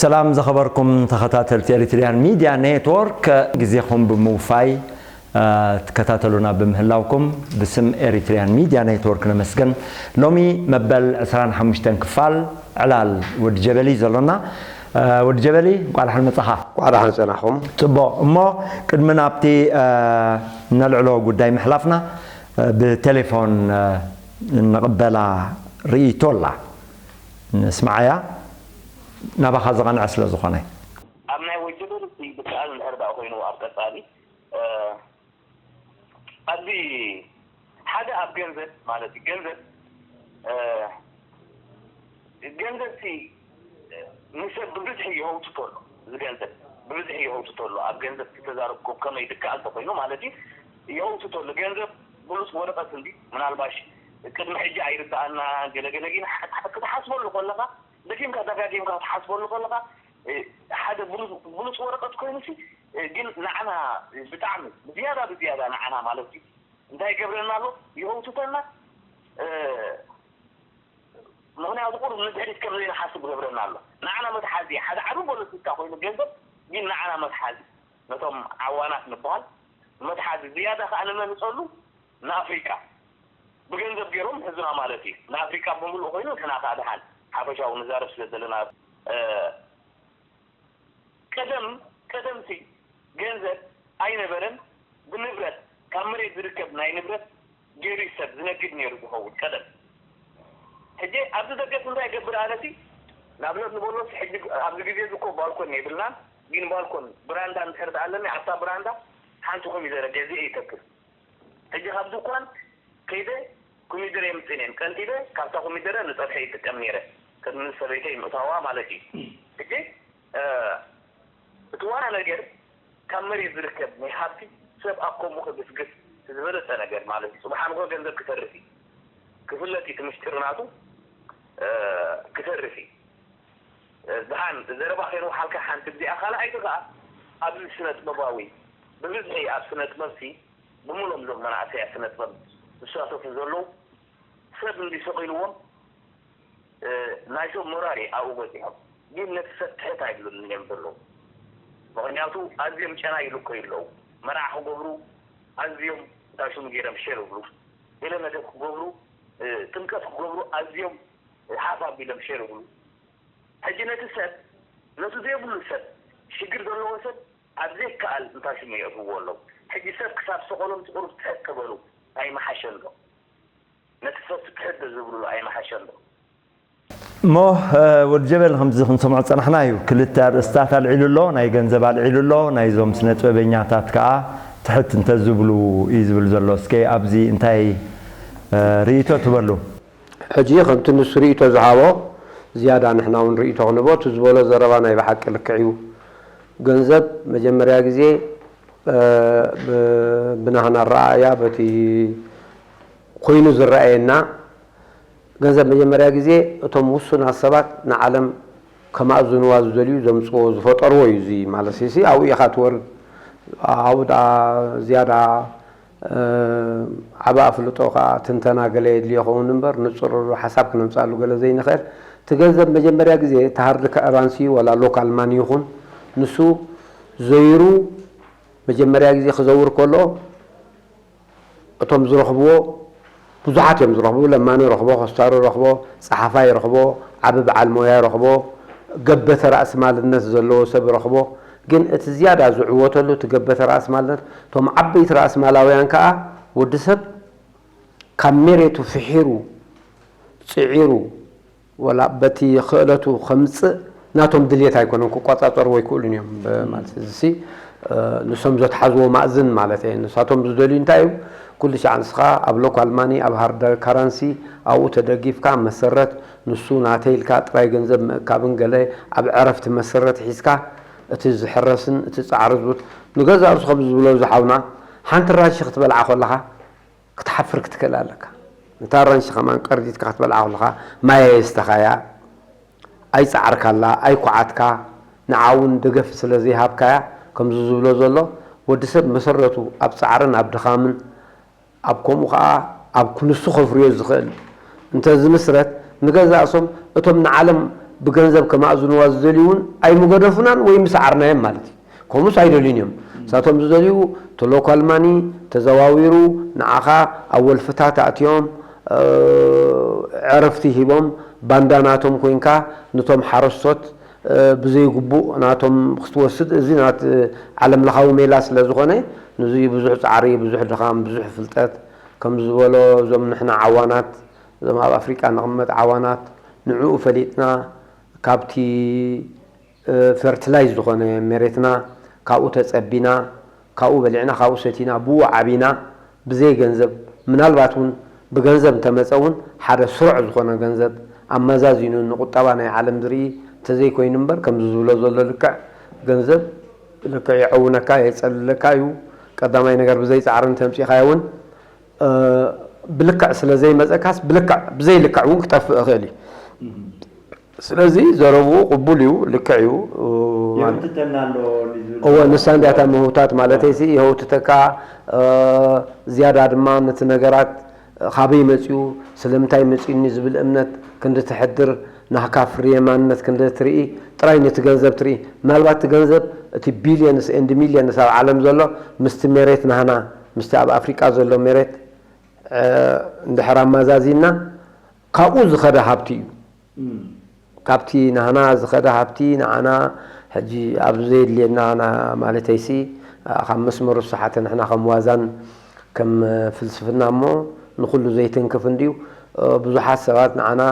ሰላም ዝኸበርኩም ተኸታተልቲ ኤሪትሪያን ሚድያ ኔትወርክ፣ ግዜኹም ብምውፋይ ትከታተሉና ብምህላውኩም ብስም ኤሪትሪያን ሚድያ ኔትወርክ ነመስግን። ሎሚ መበል ዕስራን ሓሙሽተን ክፋል ዕላል ወዲ ጀበሊ እዩ ዘሎና። ወዲ ጀበሊ፣ እንቋዕ ደሓን መጻኻ። እንቋዕ ደሓን ጸናኹም። ጽቡቕ። እሞ ቅድሚ ናብቲ ነልዕሎ ጉዳይ ምሕላፍና፣ ብቴሌፎን ንቕበላ ርእይቶ ኣላ። ንስምዓያ፣ ናባኻ ዝቐንዐ ስለ ዝኾነ። ኣብ ናይ ወዲ ጀበሊ ብከኣል እንድሕር ደኣ ኮይኑ ኣብ ቀጻሊ፣ እ፣ ኣብዚ ሓደ ኣብ ገንዘብ ማለት እዩ። ገንዘብ፣ እ፣ ገንዘብ ሲ ንሰብ ብብዝሒ ይሀውትቶ ኣሎ። እዚ ገንዘብ ብብዝሒ ይሀውትቶ ኣሎ። ኣብ ገንዘብ ተዛረብኩም ከመይ ድከኣል ተኮይኑ ማለት እዩ፣ ይሀውትቶ ኣሎ። ገንዘብ ብሉጽ ወረቐት እንዲ ምናልባሽ ቅድሚ ሕጂ ኣይርድኣና ገለ ገለ ግን ክትሓስበሉ ከለኻ፣ ደጊምካ ደጋጊምካ ክትሓስበሉ ከለኻ፣ እ፣ ሓደ ብሉጽ፣ ብሉጽ ወረቐት ኮይኑ ሲ፣ እ፣ ግን ንዓና ብጣዕሚ ብዝያዳ፣ ብዝያዳ ንዓና ማለት እዩ እንታይ ይገብረና ኣሎ? ይህውትተና። እ፣ ምኽንያቱ ቁሩብ ንድሕሪት ከም ዘይንሓስብ ይገብረና ኣሎ። ንዓና መትሓዚ፣ ሓደ ዓቢ ፖለቲካ ኮይኑ ገንዘብ ግን ንዓና መትሓዚ፣ ነቶም ዓዋናት ንበሃል መትሓዚ። ዝያዳ ከኣ ንመን ንጸሉ? ንኣፍሪቃ። ብገንዘብ ገይሮም ሕዙና ማለት እዩ። ንኣፍሪቃ ብምሉእ ኮይኑ ንሕና ከኣ ደሓን ሓፈሻዊ ንዛረብ ስለ ዘለና፣ እ፣ ቀደም፣ ቀደምሲ ገንዘብ ኣይነበረን። ብንብረት፣ ካብ መሬት ዝርከብ ናይ ንብረት ገይሩ እዩ ሰብ ዝነግድ ነይሩ ዝኸውን ቀደም። ሕጂ ኣብዚ ደገስ እንታይ ይገብር ኣለሲ? ንኣብነት ንበሎስ ሕጂ ኣብዚ ግዜ እዚ እኮ ባልኮን የብልናን፣ ግን ባልኮን ብራንዳ እንድሕር ደኣ ኣለኒ፣ ኣብታ ብራንዳ ሓንቲ ኮሚደረ ገዚኤ ይተክል። ሕጂ ካብ ድኳን ከይደ ኮሚደረ የምጽእ ነይም ቀንጢበ፣ ካብታ ኮሚደረ ንጸብሒ ይጥቀም ነይረ። ቅድሚ ሰበይተይ ምእታዋ ማለት እዩ። ሕጂ፣ እ፣ እቲ ዋና ነገር ካብ መሬት ዝርከብ ናይ ሃብቲ ሰብ ኣብ ከምኡ ከግስግስ እቲ ዝበለጸ ነገር ማለት እዩ። ጽባሕ ንግሆ ገንዘብ ክተርፍ እዩ። ክፍለጥ እዩ እቲ ምሽጢር ናቱ፣ እ፣ ክተርፍ እዩ። እ፣ ደሓን ዘረባ ከይንወሓልካ ሓንቲ እዚኣ፣ ካልኣይቲ ከኣ ኣብዚ ስነ ጥበባዊ ብብዝሒ ኣብ ስነ ጥበብሲ ብምሎም እዞም መናእሰያት ስነ ጥበብ ዝሳተፉ ዘለዉ ሰብ እንዲ ሰቒልዎም፣ እ፣ ናይ ሰብ ሞራል እዩ ኣብኡ በጺሖም። ግን ነቲ ሰብ ትሕት ኣይብሉን እዮም ዘለዉ። ምኽንያቱ ኣዝዮም ጨና ይልከዩ ኣለዉ። መርዓ ክገብሩ ኣዝዮም እንታይ ሽሙ ገይሮም ሸር ይብሉ። ገለ ነገር ክገብሩ፣ እ፣ ጥምቀት ክገብሩ ኣዝዮም ሓፍ ኣቢሎም ሸር ይብሉ። ሕጂ ነቲ ሰብ፣ ነቲ ዘይብሉ ሰብ፣ ሽግር ዘለዎ ሰብ ኣብ ዘይከኣል እንታይ ሽሙ የእትውዎ ኣለዉ። ሕጂ ሰብ ክሳብ ሰቐሎም ቁሩብ ትሕት ተበሉ ኣይመሓሸን ዶ? ነቲ ሰብ ትሕት ዝብልሉ ኣይመሓሸን ዶ? እሞ፣ እ፣ ወዲ ጀበል፣ ከምዚ ክንሰምዖ ዝጸናሕና እዩ። ክልተ ኣርእስታት ኣልዒሉ ኣሎ፣ ናይ ገንዘብ ኣልዒሉ ኣሎ፣ ናይዞም ስነ ጥበበኛታት ከኣ ትሕት እንተዝብሉ እዩ ዝብል ዘሎ። እስከ ኣብዚ እንታይ፣ እ፣ ርእይቶ ትበሉ? ሕጂ ከምቲ ንሱ ርእይቶ ዝሃቦ ዝያዳ ንሕና እውን ርእይቶ ክንህቦ፣ እቲ ዝበሎ ዘረባ ናይ ብሓቂ ልክዕ እዩ። ገንዘብ መጀመርያ ግዜ፣ እ፣ ብ-፣ ብናህና ኣረኣእያ በቲ ኮይኑ ዝረኣየና፣ ገንዘብ መጀመርያ ግዜ እቶም ውሱናት ሰባት ንዓለም ከማእዝንዋ ዝደልዩ ዘምጽዎ ዝፈጠርዎ እዩ። እዚ ማለት ሲ ኣብኡ ኢኻ ትወርድ። ኣብኡ ደኣ ዝያዳ፣ እ፣ ዓቢ ኣፍልጦ ከኣ ትንተና ገለ የድልዮ ኸውን እምበር፣ ንጹር ሓሳብ ክነምጽኣሉ ገለ ዘይንኽእል። እቲ ገንዘብ መጀመርያ ግዜ እቲ ሃርድ ከረንሲ ወላ ሎካል ማኒ ይኹን፣ ንሱ ዘይሩ መጀመርያ ግዜ ክዘውር ከሎ፣ እቶም ዝረኽብዎ ብዙሓት እዮም ዝረኽቡ። ለማኒ ረኽቦ፣ ኮስታሪ ረኽቦ፣ ጸሓፋይ ረኽቦ፣ ዓቢ በዓል ሞያ ረኽቦ፣ ገበተ ራእሲ ማልነት ዘለዎ ሰብ ረኽቦ። ግን እቲ ዝያዳ ዝዕወተሉ እቲ ገበተ ራእሲ ማልነት፣ እቶም ዓበይቲ ራእሲ ማላውያን ከኣ ወዲ ሰብ ካብ መሬቱ ፍሒሩ፣ ጽዒሩ፣ ወላ በቲ ክእለቱ ከምጽእ ናቶም ድልየት ኣይኮነን፣ ክቆጻጸርዎ ኣይክእሉን እዮም። ብ-፣ ማለት እዚ ሲ፣ እ፣ ንሶም ዘትሓዝዎ ማእዝን ማለት እየ። ንሳቶም ዝደልዩ እንታይ እዩ? ኩሉ ሻዕ ንስኻ ኣብ ሎካል ማኒ፣ ኣብ ሃርድ ካረንሲ ኣብኡ ተደጊፍካ መሰረት፣ ንሱ ናተይ ኢልካ ጥራይ ገንዘብ ምእካብን ገለ ኣብ ዕረፍቲ መሰረት ሒዝካ፣ እቲ ዝሕረስን እቲ ጻዕሪ ዝብል ንገዛእ ርእሱ ከም ዝብሎ ዝሓውና ሓንቲ ራንሺ ክትበልዓ ከለኻ ክትሓፍር ክትክእል ኣለካ። ነታ ኣራንሺ ከማን ቀርዲትካ ክትበልዓ ከለኻ ማይ ኣየስተኻያ፣ ኣይጸዓርካላ፣ ኣይኩዓትካ፣ ንዓ እውን ደገፍ ስለ ዘይሃብካያ፣ ከምዚ ዝብሎ ዘሎ ወዲ ሰብ መሰረቱ ኣብ ጻዕርን ኣብ ድኻምን ኣብ ከምኡ ኸዓ ኣብ ክንሱ ከፍርዮ ዝኽእል እንተ ዝምስረት ንገዛእሶም እቶም ንዓለም ብገንዘብ ከማእዝንዋ ዝደልዩ እውን ኣይምገደፉናን ወይ ምሰዓርናዮም ማለት እዩ። ከምኡስ ኣይደልዩን እዮም። ንሳቶም ዝደልዩ ተሎኳል ማኒ ተዘዋዊሩ ንዓኻ ኣብ ወልፍታት ኣእትዮም ዕረፍቲ ሂቦም ባንዳ ናቶም ኮይንካ ነቶም ሓረስቶት ብዘይግቡእ ናቶም ክትወስድ እዚ ናት ዓለም ለኻዊ ሜላ ስለ ዝኾነ ንዚ ብዙሕ ፃዕሪ ብዙሕ ድኻም ብዙሕ ፍልጠት ከም ዝበሎ እዞም ንሕና ዓዋናት እዞም ኣብ ኣፍሪቃ ንቕመጥ ዓዋናት ንዕኡ ፈሊጥና ካብቲ ፈርትላይዝ ዝኾነ መሬትና ካብኡ ተፀቢና ካብኡ በሊዕና ካብኡ ሰቲና ብኡ ዓቢና ብዘይ ገንዘብ ምናልባት እውን ብገንዘብ እንተመፀ እውን ሓደ ስሩዕ ዝኾነ ገንዘብ ኣመዛዚኑ ንቁጠባ ናይ ዓለም ዝርኢ እንተዘይኮይኑ እምበር ከምዚ ዝብሎ ዘሎ ልክዕ ገንዘብ ልክዕ የዐውነካ የፀልለካ እዩ። ቀዳማይ ነገር ብዘይ ፃዕሪ እንተምፂእኻዮ እውን ብልክዕ ስለ ዘይመፀካስ ብልክዕ ብዘይ ልክዕ እውን ክጠፍእ ይኽእል እዩ። ስለዚ ዘረብኡ ቅቡል እዩ፣ ልክዕ እዩ። የውትተና ኣሎ ንዝብል እወ ንሳ እንዲያታ ምህውታት ማለተይ ሲ የህውትተካ ዝያዳ ድማ ነቲ ነገራት ካበይ መፅኡ ስለምንታይ መፅኡኒ ዝብል እምነት ክንዲ ትሕድር ናህካ ፍርየ ማንነት ክንዲ ትርኢ ጥራይ ነቲ ገንዘብ ትርኢ ምናልባት እቲ ገንዘብ እቲ ቢልየንስ ኤንድ ሚልየንስ ኣብ ዓለም ዘሎ ምስቲ ሜሬት ናህና ምስቲ ኣብ ኣፍሪቃ ዘሎ ሜሬት እንድሕር ኣማዛዚና ካብኡ ዝኸደ ሃብቲ እዩ። ካብቲ ናህና ዝኸደ ሃብቲ ንዓና ሕጂ ኣብ ዘየድልየና ማለተይሲ ካብ መስመሩ ዝሰሓተ ንሕና ከም ዋዛን ከም ፍልስፍና እሞ ንኹሉ ዘይትንክፍ እንድዩ። ብዙሓት ሰባት ንዓና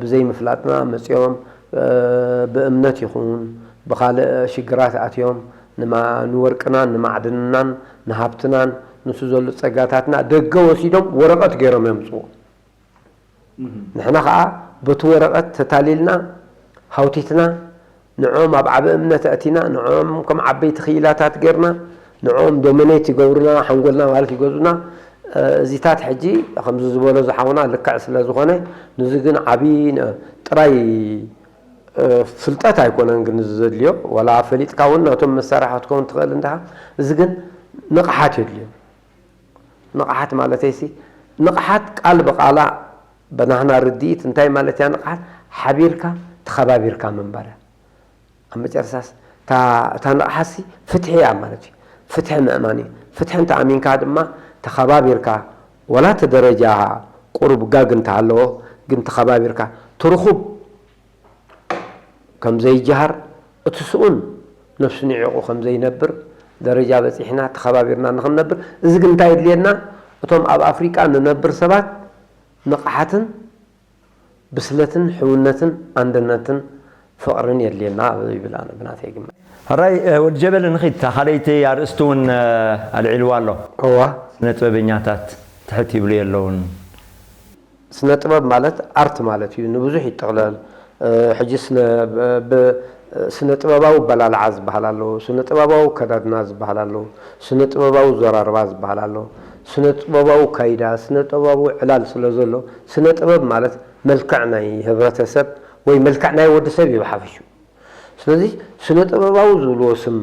ብዘይምፍላጥና መፂኦም ብእምነት ይኹን ብኻልእ ሽግራት ኣትዮም ንወርቅናን ንማዕድንናን ንሃብትናን ንሱ ዘሎ ፀጋታትና ደገ ወሲዶም ወረቐት ገይሮም የምፅዎ። ንሕና ከዓ በቲ ወረቐት ተታሊልና ሃውቲትና ንዕኦም ኣብ ዓቢ እምነት ኣእቲና ንዕኦም ከም ዓበይቲ ክኢላታት ገርና ንዕኦም ዶሚኔት ይገብሩና ሓንጎልና ማለት ይገዙና። እዚታት ሕጂ ከምዚ ዝበሎ ዝሓውና ልክዕ ስለ ዝኾነ ንዚ ግን ዓቢ ጥራይ ፍልጠት ኣይኮነን ግን እዚ ዘድልዮ ዋላ ፈሊጥካ እውን ናቶም መሳርሒ ክትከውን ትኽእል እንዲኻ። እዚ ግን ንቕሓት የድልዮ። ንቕሓት ማለተይሲ ንቕሓት ቃል ብቓላ ብናህና ርድኢት እንታይ ማለት እያ ንቕሓት ሓቢርካ ተኸባቢርካ ምንባር እያ። ኣብ መጨረሻስ እታ ንቕሓትሲ ፍትሒ እያ ማለት እዩ። ፍትሒ ምእማን እዩ። ፍትሒ እንተኣሚንካ ድማ ተኸባቢርካ ዋላ እቲ ደረጃ ቁሩብ ጋግ እንተሃለዎ ግን ተኸባቢርካ ትርኹብ ከም ዘይጀሃር እቲ ስኡን ነፍሱ ንዒቑ ከም ዘይነብር ደረጃ በፂሕና ተኸባቢርና ንኽንነብር እዚ ግን እንታይ የድልየና እቶም ኣብ ኣፍሪቃ ንነብር ሰባት ንቕሓትን ብስለትን ሕውነትን ኣንድነትን ፍቕርን የድልየና ይብል ኣነ ብናተይ ግምት። ሕራይ ወዲ ጀበሊ ንኺድ እታ ካልኣይቲ ኣርእስቲ እውን ኣልዒልዋ ኣሎ። እዋ። ስነ ጥበበኛታት ትሕት ይብሉ የለውን። ስነ ጥበብ ማለት ኣርት ማለት እዩ ንብዙሕ ይጥቕለል። ሕጂ ስነ ጥበባዊ ኣበላልዓ ዝበሃል ኣሎ፣ ስነ ጥበባዊ ኣከዳድና ዝበሃል ኣሎ፣ ስነ ጥበባዊ ኣዘራርባ ዝበሃል ኣሎ፣ ስነ ጥበባዊ ኣካይዳ፣ ስነ ጥበባዊ ዕላል ስለ ዘሎ ስነ ጥበብ ማለት መልክዕ ናይ ህብረተሰብ ወይ መልክዕ ናይ ወዲ ሰብ እዩ ብሓፈሽኡ። ስለዚ ስነ ጥበባዊ ዝብልዎ ስም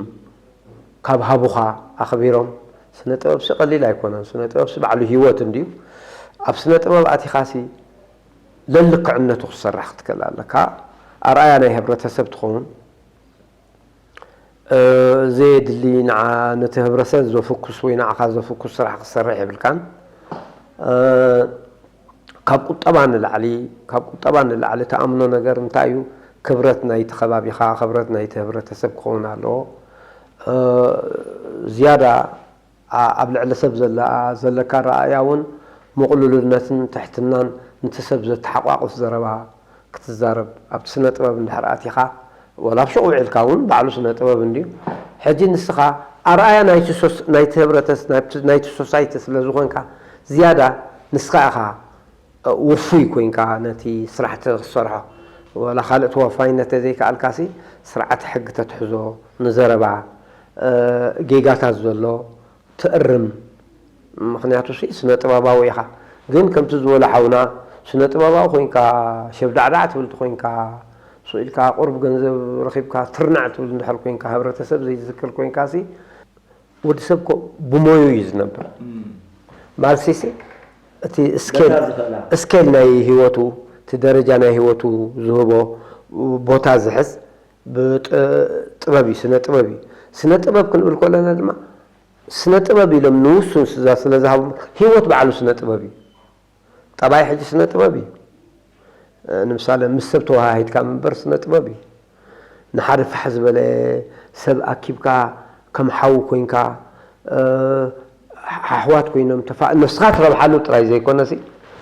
ካብ ሃቡኻ ኣኽቢሮም ስነ ጥበብሲ ቀሊል ኣይኮነን ስነ ጥበብሲ ባዕሉ ህይወት እንድዩ ኣብ ስነ ጥበብ ኣቲኻሲ ለልክዕነቱ ክትሰርሕ ክትክእል ኣለካ ኣርኣያ ናይ ህብረተሰብ ትኸውን ዘየድሊ ንዓ ነቲ ህብረተሰብ ዘፍኩስ ወይ ንዓኻ ዘፍኩስ ስራሕ ክትሰርሕ የብልካን ካብ ቁጠባ ንላዕሊ ካብ ቁጠባ ንላዕሊ ተኣምኖ ነገር እንታይ እዩ ክብረት ናይቲ ከባቢኻ ክብረት ናይቲ ህብረተሰብ ክኸውን ኣለዎ ዝያዳ ኣብ ልዕሊ ሰብ ዘለካ ረኣያ እውን ምቕሉልነትን ትሕትናን ነቲ ሰብ ዘተሓቋቕፍ ዘረባ ክትዛረብ ኣብቲ ስነ ጥበብ እንድሕር ኣቲኻ ወላ ኣብ ሹቕ ውዒልካ እውን ባዕሉ ስነ ጥበብ እንድዩ ሕጂ ንስኻ ኣርኣያ ናይቲ ህብረተስ ናይቲ ሶሳይቲ ስለ ዝኾንካ ዝያዳ ንስኻ ኢኻ ውፉይ ኮይንካ ነቲ ስራሕቲ ክትሰርሖ ወላ ካልእ ተወፋይነት ተዘይከኣልካሲ ስርዓተ ሕጊ ተትሕዞ፣ ንዘረባ ጌጋታት ዘሎ ትእርም። ምኽንያቱ ሲ ስነ ጥበባዊ ኢኻ። ግን ከምቲ ዝበሎ ሓውና፣ ስነ ጥበባዊ ኮይንካ ሸብዳዕዳዕ ትብል ኮይንካ፣ ስቕ ኢልካ ቁሩብ ገንዘብ ረኺብካ ትርናዕ ትብል እንድሕር ኮይንካ፣ ህብረተሰብ ዘይዝክር ኮይንካ ሲ፣ ወዲ ሰብ እኮ ብሞዩ እዩ ዝነብር። ማልሲሲ እቲ ስኬል ናይ ህይወቱ፣ እቲ ደረጃ ናይ ህይወቱ ዝህቦ ቦታ ዝሕዝ ጥበብ እዩ፣ ስነ ጥበብ እዩ። ስነ ጥበብ ክንብል ከለና ድማ ስነ ጥበብ ኢሎም ንውሱን ስዛ ስለ ዝሃቡ፣ ህይወት ባዕሉ ስነ ጥበብ እዩ። ጠባይ ሕጂ ስነ ጥበብ እዩ። ንምሳሌ ምስ ሰብ ተወሃሂድካ ምበር ስነ ጥበብ እዩ። ንሓደ ፋሕ ዝበለ ሰብ ኣኪብካ ከም ሓው ኮይንካ፣ ኣሕዋት ኮይኖም ተፋ-፣ ንስኻ ትረብሓሉ ጥራይ ዘይኮነሲ፣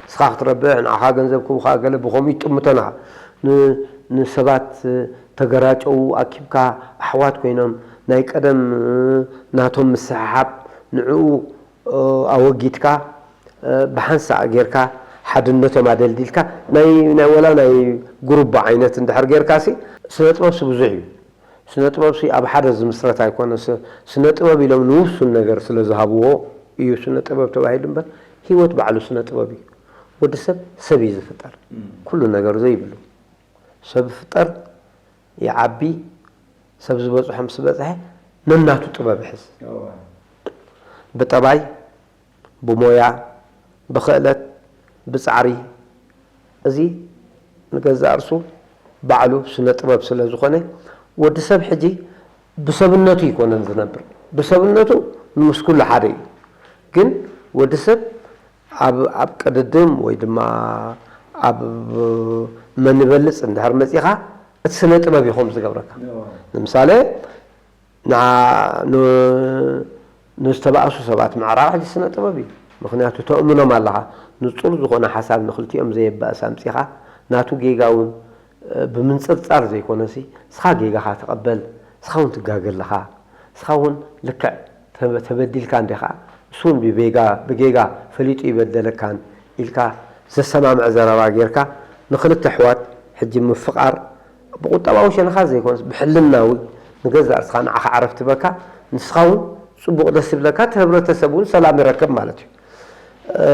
ንስኻ ክትረብሕ፣ ንዓኻ ገንዘብ ክቡኻ ገለ ብኸምኡ ይጥምቶና። ን-፣ ንሰባት ተገራጨው ኣኪብካ ኣሕዋት ኮይኖም ናይ ቀደም ናቶም ምስሕሓብ ንዕኡ ኣወጊድካ ብሓንሳእ ጌርካ ሓድነቶም ኣደልዲልካ ናይ፣ ናይ ወላ ናይ ጉሩቦ ዓይነት እንድሕር ጌርካ ሲ ስነ ጥበብ ሲ ብዙሕ እዩ። ስነ ጥበብ ሲ ኣብ ሓደ ዝምስረት ኣይኮነ። ስ-፣ ስነ ጥበብ ኢሎም ንውሱን ነገር ስለ ዝሃብዎ እዩ ስነ ጥበብ ተባሂሉ እምበር ህይወት ባዕሉ ስነ ጥበብ እዩ። ወዲ ሰብ ሰብ እዩ ዝፍጠር። ኩሉ ነገር ዘይብሉ ሰብ ይፍጠር፣ ይዓቢ፣ ሰብ ዝበፅሖ ምስ በፅሐ ነናቱ ጥበብ ይሕዝ። ብጠባይ፣ ብሞያ፣ ብኽእለት፣ ብፃዕሪ፣ እዚ ንገዛእ ርሱ ባዕሉ ስነ ጥበብ ስለ ዝኾነ፣ ወዲ ሰብ ሕጂ ብሰብነቱ ይኮነን ዝነብር። ብሰብነቱ ምስ ኩሉ ሓደ እዩ። ግን ወዲ ሰብ ኣብ፣ ኣብ ቅድድም ወይ ድማ ኣብ መን ይበልጽ እንድሕር መጺኻ፣ እቲ ስነ ጥበብ እዩ ከምኡ ዝገብረካ። ንምሳሌ፣ ንዓ-፣ ን-፣ ንዝተባእሱ ሰባት ምዕራብ ሕጂ ስነ ጥበብ እዩ። ምኽንያቱ ተእምኖም ኣለኻ። ንጹር ዝኾነ ሓሳብ ንኽልቲኦም ዘየባእስ ኣምጺኻ፣ ናቱ ጌጋ እውን፣ እ፣ ብምንጽርጻር ዘይኮነሲ፣ ንስኻ ጌጋኻ ተቐበል፣ ንስኻ እውን ትጋገ ኣለኻ። ንስኻ እውን ልክዕ ተበ-፣ ተበዲልካ እንዲኻ፣ ንሱ እውን ብቤጋ-፣ ብጌጋ ፈሊጡ ይበደለካን ኢልካ ዘሰማምዕ ዘረባ ጌርካ፣ ንኽልተ ኣሕዋት ሕጂ ምፍቓር ብቁጠባዊ ሸነኻት ዘይኮነስ ብሕልናዊ ንገዛእ ርእስኻ ንዓኻ ዕረፍቲ በካ፣ ንስኻ እውን ጽቡቕ ደስ ይብለካ፣ እቲ ህብረተሰብ እውን ሰላም ይረክብ ማለት እዩ። እ፣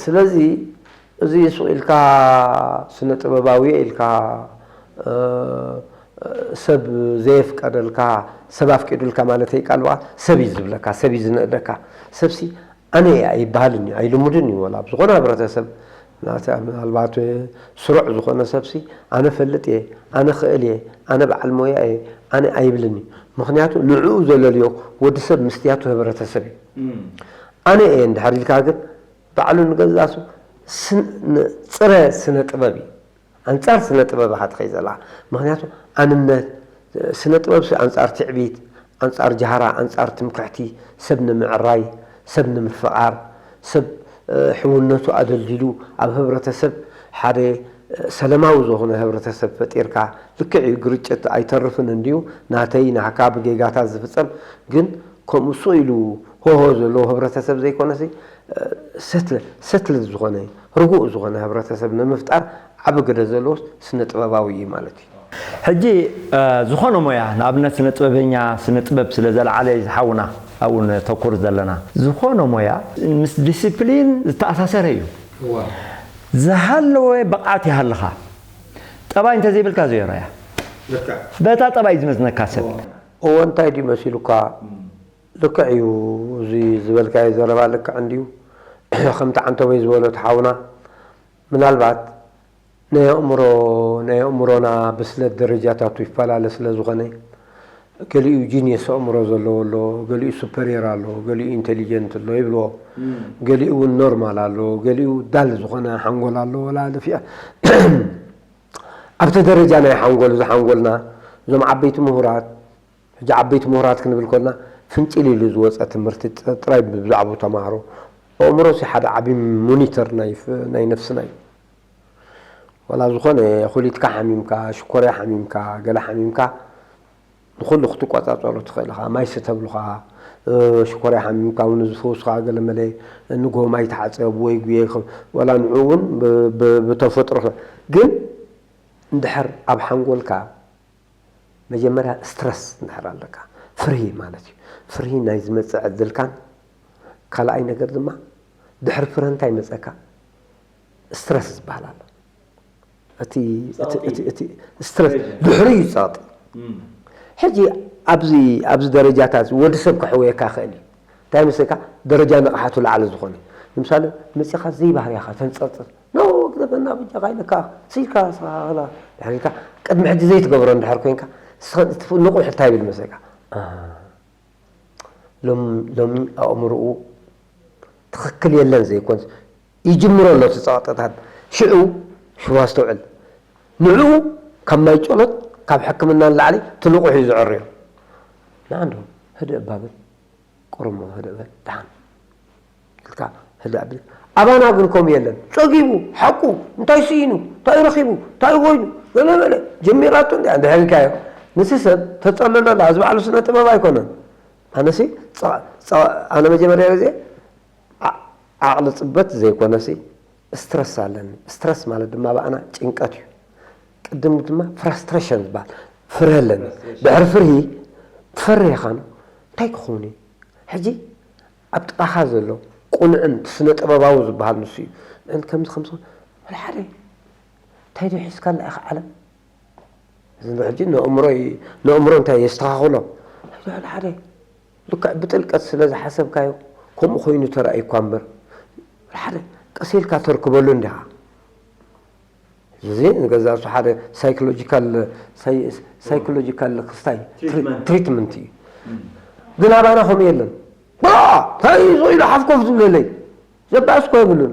ስለዚ እዚ ሱቕ ኢልካ ስነ ጥበባዊ እየ ኢልካ፣ እ፣ ሰብ ዘየፍቀደልካ፣ ሰብ ኣፍቂዱልካ ማለት ኣይቃልዋ፣ ሰብ እዩ ዝብለካ፣ ሰብ እዩ ዝንእደካ። ሰብሲ ኣነ እየ ኣይበሃልን እዩ፣ ኣይልሙድን እዩ። ወላ ኣብ ዝኾነ ህብረተሰብ፣ ናተ-፣ ምናልባት ስሩዕ ዝኾነ ሰብሲ፣ ኣነ ፈልጥ እየ፣ ኣነ ክእል እየ፣ ኣነ በዓል ሞያ እየ፣ ኣነ ኣይብልን እዩ። ምኽንያቱ ንዕኡ ዘለልዮ ወዲ ሰብ ምስትያቱ ህብረተሰብ እዩ። ኣነ እየ እንድሕር ኢልካ ግን፣ ባዕሉ ንገዛሱ ስን-፣ ን-፣ ጽረ ስነ ጥበብ እዩ። ኣንጻር ስነ ጥበብ ኢኻ ትኸይድ ዘለኻ። ምኽንያቱ ኣንነት፣ ስነ ጥበብ ሲ ኣንጻር ትዕቢት፣ ኣንጻር ጃህራ፣ ኣንጻር ትምክሕቲ፣ ሰብ ንምዕራይ፣ ሰብ ንምፍቓር፣ ሰብ፣ እ፣ ሕውነቱ ኣደልዲሉ ኣብ ህብረተሰብ ሓደ፣ እ፣ ሰላማዊ ዝኾነ ህብረተሰብ ፈጢርካ፣ ልክዕ እዩ ግርጭት ኣይተርፍን እንድዩ፣ ናተይ ናህካ ብጌጋታት ዝፍጸም፣ ግን ከምኡ ስቕ ኢሉ ሆሆ ዘለዎ ህብረተሰብ ዘይኮነሲ፣ እ፣ ሰትለ-፣ ሰትልድ ዝኾነ፣ ርጉእ ዝኾነ ህብረተሰብ ንምፍጣር ዓቢ ግደ ዘለዎስ ስነ ጥበባዊ እዩ ማለት እዩ። ሕጂ፣ እ፣ ዝኾነ ሞያ፣ ንኣብነት ስነ ጥበበኛ፣ ስነ ጥበብ ስለ ዘልዓለ እዩ ዝሓውና ኣብኡ ነተኩር ዘለና። ዝኾነ ሞያ ምስ ዲሲፕሊን ዝተኣሳሰረ እዩ። እዋ። ዝሃለወ ብቕዓት ይሃልኻ። ጠባይ እንተዘይብልካ ዜሮ እያ። ልክዕ። በታ ጠባይ ዝመዝነካ ሰብ። እዋ። እዎ፣ እንታይ ድዩ መሲሉካ? እም። ልክዕ እዩ፣ እዚ ዝበልካዮ ዘረባ ልክዕ እንድዩ። ከምቲ ዓንተቦይ ዝበሎ እቲ ሓውና፣ ምናልባት ናይ ኣእምሮ፣ ናይ ኣእምሮና ብስለት ደረጃታቱ ይፈላለ ስለ ዝኾነ፣ ገሊኡ ጂንየስ ኣእምሮ ዘለዎ ኣሎ፣ ገሊኡ ሱፐርየር ኣሎ፣ ገሊኡ ኢንቴሊጀንት ኣሎ ይብልዎ። እም። ገሊኡ እውን ኖርማል ኣሎ፣ ገሊኡ ዳል ዝኾነ ሓንጎል ኣሎ። ወላ ልፊያ ኣብቲ ደረጃ ናይ ሓንጎል፣ እዚ ሓንጎልና፣ እዞም ዓበይቲ ምሁራት፣ ሕጂ ዓበይቲ ምሁራት ክንብል ከለና፣ ፍንጭል ኢሉ ዝወጸ ትምህርቲ ጥ-፣ ጥራይ ብዛዕባኡ ተማሃሩ። ኣእምሮሲ ሓደ ዓቢ ሞኒተር ናይ ፍ-፣ ናይ ነፍስና እዩ። ዋላ ዝኾነ ኩሊትካ ሓሚምካ፣ ሽኮርያ ሓሚምካ፣ ገለ ሓሚምካ፣ ንኹሉ ክትቆጻጸሮ ትኽእል ኢኻ። ማይ ስተ ብሉኻ፣ እ፣ ሽኮርያ ሓሚምካ እውን ዝፈውስኻ ገለ መለ፣ ንጎ ማይ ተሓጸብ ወይ ጉየ፣ ዋላ ንዕኡ እውን ብ-፣ ብ-፣ ብተፈጥሮ፣ ግን እንድሕር ኣብ ሓንጎልካ መጀመርያ ስትረስ እንድሕር ኣለካ፣ ፍርሂ ማለት እዩ። ፍርሂ ናይ ዝመጽእ ዕድልካን፣ ካልኣይ ነገር ድማ ድሕሪ ፍረ እንታይ ይመጸካ? ስትረስ ዝበሃል ኣሎ። እቲ እቲ- እቲ- እቲ ስትረስ ድሕሪ እዩ ጸቕጢ። ሕጂ ኣብዚ ኣብዚ ደረጃታት እዚ ወዲ ሰብ ከሕውየካ ይኽእል እዩ። እንታይ መስለካ? ደረጃ ንቕሓቱ ላዕሊ ዝኾነ። ንምሳሌ መጺኻ ዘይባህርያኻ ተንጸርጽር፣ ኖ ግደፈና በጃኻ ኢለካ፣ ስኢልካ ንስኻ ኸላ ድሕሪካ ቅድሚ ሕጂ ዘይትገብሮ እንድሕር ኮይንካ፣ ንስኻ እቲ ንቑሕ እንታይ ይብል መስለካ? ሎም- ሎሚ ኣእምሮኡ ትኽክል የለን ዘይኮን ይጅምሮ ኣሎ እቲ ጸቕጥታት። ሽዑ ሽዋ ኣስተውዕል። ንዕኡ ካብ ማይ ጨሎት ካብ ሕክምና ንላዕሊ ትንቑሕ እዩ ዝዕርዮ። ንዓንዶ ህድእ እባ በል፣ ቁርሞ ህድእ በል፣ ደሓን ኢልካ ህድእ ኣቢል። ኣባና ግን ከምኡ የለን። ጸጊቡ፣ ሓቁ፣ እንታይ ስኢኑ፣ እንታይ ረኺቡ፣ እንታይ ኮይኑ፣ ገለ በለ፣ ጀሚራቶ እንዲያ፣ እንድሕር ኢልካዮ፣ ንሲ ሰብ ተጸልሎ ኣላ። እዚ ባዕሉ ስነ ጥበብ ኣይኮነን። ኣነሲ፣ ጸ- ጸ- ኣነ መጀመርያ ግዜ ዓ- ዓቕሊ ጽበት ዘይኮነሲ ስትረስ ኣለኒ። ስትረስ ማለት ድማ ብኣና ጭንቀት እዩ። ቅድም ድማ ፍራስትሬሽን ዝበሃል ፍርሂ ኣለኒ። ድሕሪ ፍርሂ ትፈርህ ኢኻ ኖ፣ እንታይ ክኸውን እዩ? ሕጂ ኣብ ጥቓኻ ዘሎ ቁኑዕን ስነ ጥበባዊ ዝበሃል ንሱ እዩ። ንዕን ከምዚ ከምዚ ወላ ሓደ እንታይ ድዩ ሒዝካ ኣላ ኢኻ ዓለም? እዚ ሕጂ ንእምሮ ይ- ንእምሮ እንታይ የስተኻኽሎ? ሕጂ ወላ ሓደ ልክዕ ብጥልቀት ስለ ዝሓሰብካዮ ከምኡ ኮይኑ ተራእዩኳ እምበር፣ ሓደ ቀስ ኢልካ ተርክበሉ እንዲኻ። እዚ ንገዛ እሱ ሓደ ሳይኮሎጂካል ሳይ- ሳይኮሎጂካል ክስታይ ትሪ- ትሪትመንት። ትሪትመንት እዩ። ግን ኣባና ከምኡ የለን። ባ እንታይ እዩ ኢሉ ሓፍ ኮፍ ዝብለለይ? ዘባእስ እኮ የብሉን።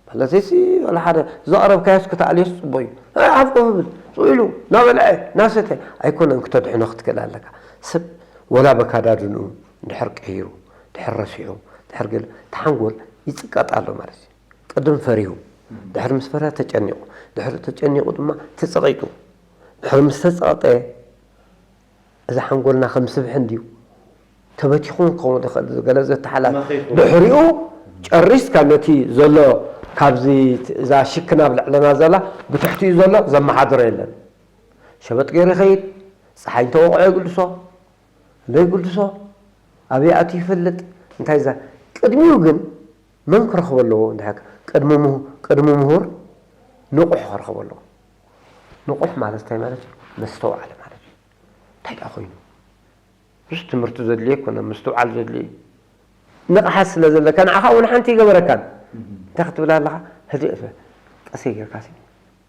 ማለት ሲ ዋላ ሓደ ዘቕረብካዮስ ክትኣልዮስ ጽቡቕ እዩ። ኣይ ሓፍ ኮፍ ብል፣ ስቕ ኢሉ እናበልዐ እናሰተ ኣይኮነን ክተድሕኖ ክትክእል ኣለካ። ሰብ ወላ በካዳድንኡ እንድሕር ቀይሩ፣ ድሕር ረሲዑ፣ ድሕር ገለ እቲ ሓንጎል ይጽቀጥ ኣሎ ማለት እዩ። ቅድም ፈሪሁ፣ ድሕሪ ምስ ፈርሀ ተጨኒቑ፣ ድሕሪ ተጨኒቑ ድማ ተጸቒጡ። ድሕሪ ምስ ተጸቐጠ እዚ ሓንጎልና ከም ስብሒ እንድዩ ተበቲኹ ክኸውን ዝኽእል ገለ ዘተሓላል መኺኹ። ድሕሪኡ ጨሪስካ ነቲ ዘሎ ካብዚ እዛ ሽክና ኣብ ልዕለና ዘላ ብትሕቲኡ ዘሎ ዘመሓድሮ የለን። ሸበጥ ገይሩ ይኸይድ፣ ፀሓይ እንተወቕዖ ይግልሶ፣ እንዶ ይግልሶ፣ ኣበይ ኣትዩ ይፈልጥ፣ እንታይ ዛ ቅድሚኡ ግን መን ክረኽቦ ኣለዎ? እንድሕር ቅድሚ ምሁ- ቅድሚ ምሁር ንቑሕ ክረኽቦ ኣለዎ። ንቑሕ ማለት እንታይ ማለት እዩ? መስተውዓሊ ማለት እዩ። እንታይ ደኣ ኮይኑ? ብዙሕ ትምህርቲ ዘድልዮ ኣይኮነን፣ ምስትውዓል ዘድልዮ እዩ። ንቕሓት ስለ ዘለካ ንዓኻ እውን ሓንቲ ይገበረካን። እንታይ ክትብል ኣለኻ? ህድእ በል። ቀሰይ ጌርካ ሲ፣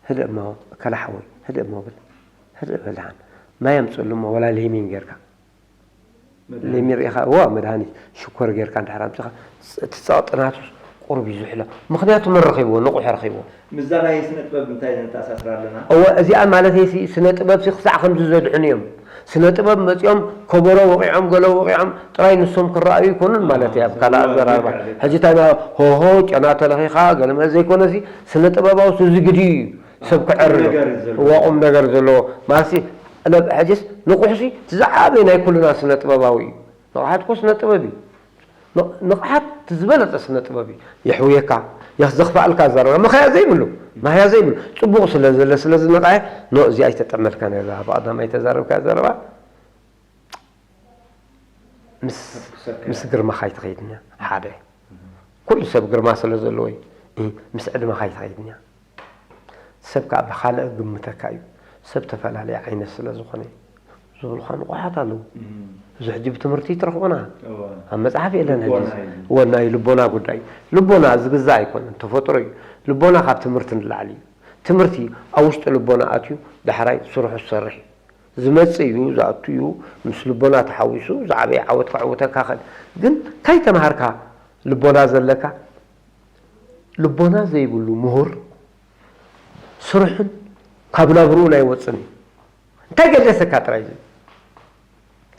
ህድእ እሞ ከላሓወይ፣ ህድእ እሞ ብል። ህድእ በል ደሓን። ማይ ኣምፅእሉ እሞ ወላ ሌሚን ጌርካ። ሌሚን ርኢኻ፣ እዋ መድሃኒት ሽኮር ጌርካ እንድሕር ኣምፂኻ፣ እቲ ጸቕጢ ናቱስ ቁሩብ እዩ ዝሕሎ። ምኽንያቱ መን ረኺብዎ? ንቑሕ ረኺብዎ። ምስዛ ናይ ስነ ጥበብ እንታይ ነተኣሳስራ ኣለና? እወ፣ እዚኣ ማለተይሲ ስነ ጥበብሲ ክሳዕ ከምዚ ዘድሕኑ እዮም። ስነ ጥበብ መጺኦም ከበሮ ወቒዖም፣ ገለ ወቒዖም ጥራይ ንሶም ክረኣዩ ኣይኮኑን ማለት እዩ። ኣብ ካልእ ኣዘራርባ፣ ሕጂ እንታይ ና- ሆሆ፣ ጨና ተለኺኻ፣ ገለ መ ዘይኮነሲ ስነ ጥበባውስ እዚ ግዲ እዩ ሰብ ክዕሪ ቁም ነገር እዩ ዘለዎ። እወ፣ ቁም ነገር ዘለዎ። ማለትሲ፣ ሕጅስ ንቑሕሲ እቲ ዝዓበየ ናይ ኩልና ስነ ጥበባዊ እዩ። ንቕሓት እኮ ስነ ጥበብ እዩ። ንቕሓት ዝበለፀ ስነ ጥበብ እዩ። የሕውየካ፣ ዘኽፍኣልካ ዘረባ መኸያ ዘይብሉ፣ ማህያ ዘይብሉ፣ ፅቡቕ ስለ ዘለ ስለ ዝነቕሐ፣ ኖ እዚኣ ኣይተጠመልካ ነዛ ብቐዳማይ ተዛረብካ ዘረባ ምስ ግርማኻ ኣይትኸይድን እያ። ሓደ ኩሉ ሰብ ግርማ ስለ ዘለዎ እዩ። ምስ ዕድመኻ ኣይትኸይድን እያ። ሰብ ከዓ ብኻልእ ግምተካ እዩ። ሰብ ተፈላለየ ዓይነት ስለ ዝኾነ ዝብሉኻ ንቑሓት ኣለዉ። እዚ ሕጂ ብትምህርቲ ትረኽቦና ኣብ መፅሓፍ የለን። ሕጂ ወናይ ልቦና ጉዳይ፣ ልቦና ዝግዛእ ኣይኮነን፣ ተፈጥሮ እዩ። ልቦና ካብ ትምህርቲ ንላዕሊ እዩ። ትምህርቲ ኣብ ውሽጢ ልቦና ኣትዩ ዳሕራይ ስርሑ ዝሰርሕ እዩ። ዝመጽእ እዩ፣ ዝኣቱ እዩ። ምስ ልቦና ተሓዊሱ ዝዓበየ ዓወት ከዕውተካ ኽእል። ግን እንታይ ተምሃርካ? ልቦና ዘለካ፣ ልቦና ዘይብሉ ምሁር ስርሑን ካብ ናብርኡን ኣይወፅን እዩ። እንታይ ገደሰካ ጥራይ ዝብል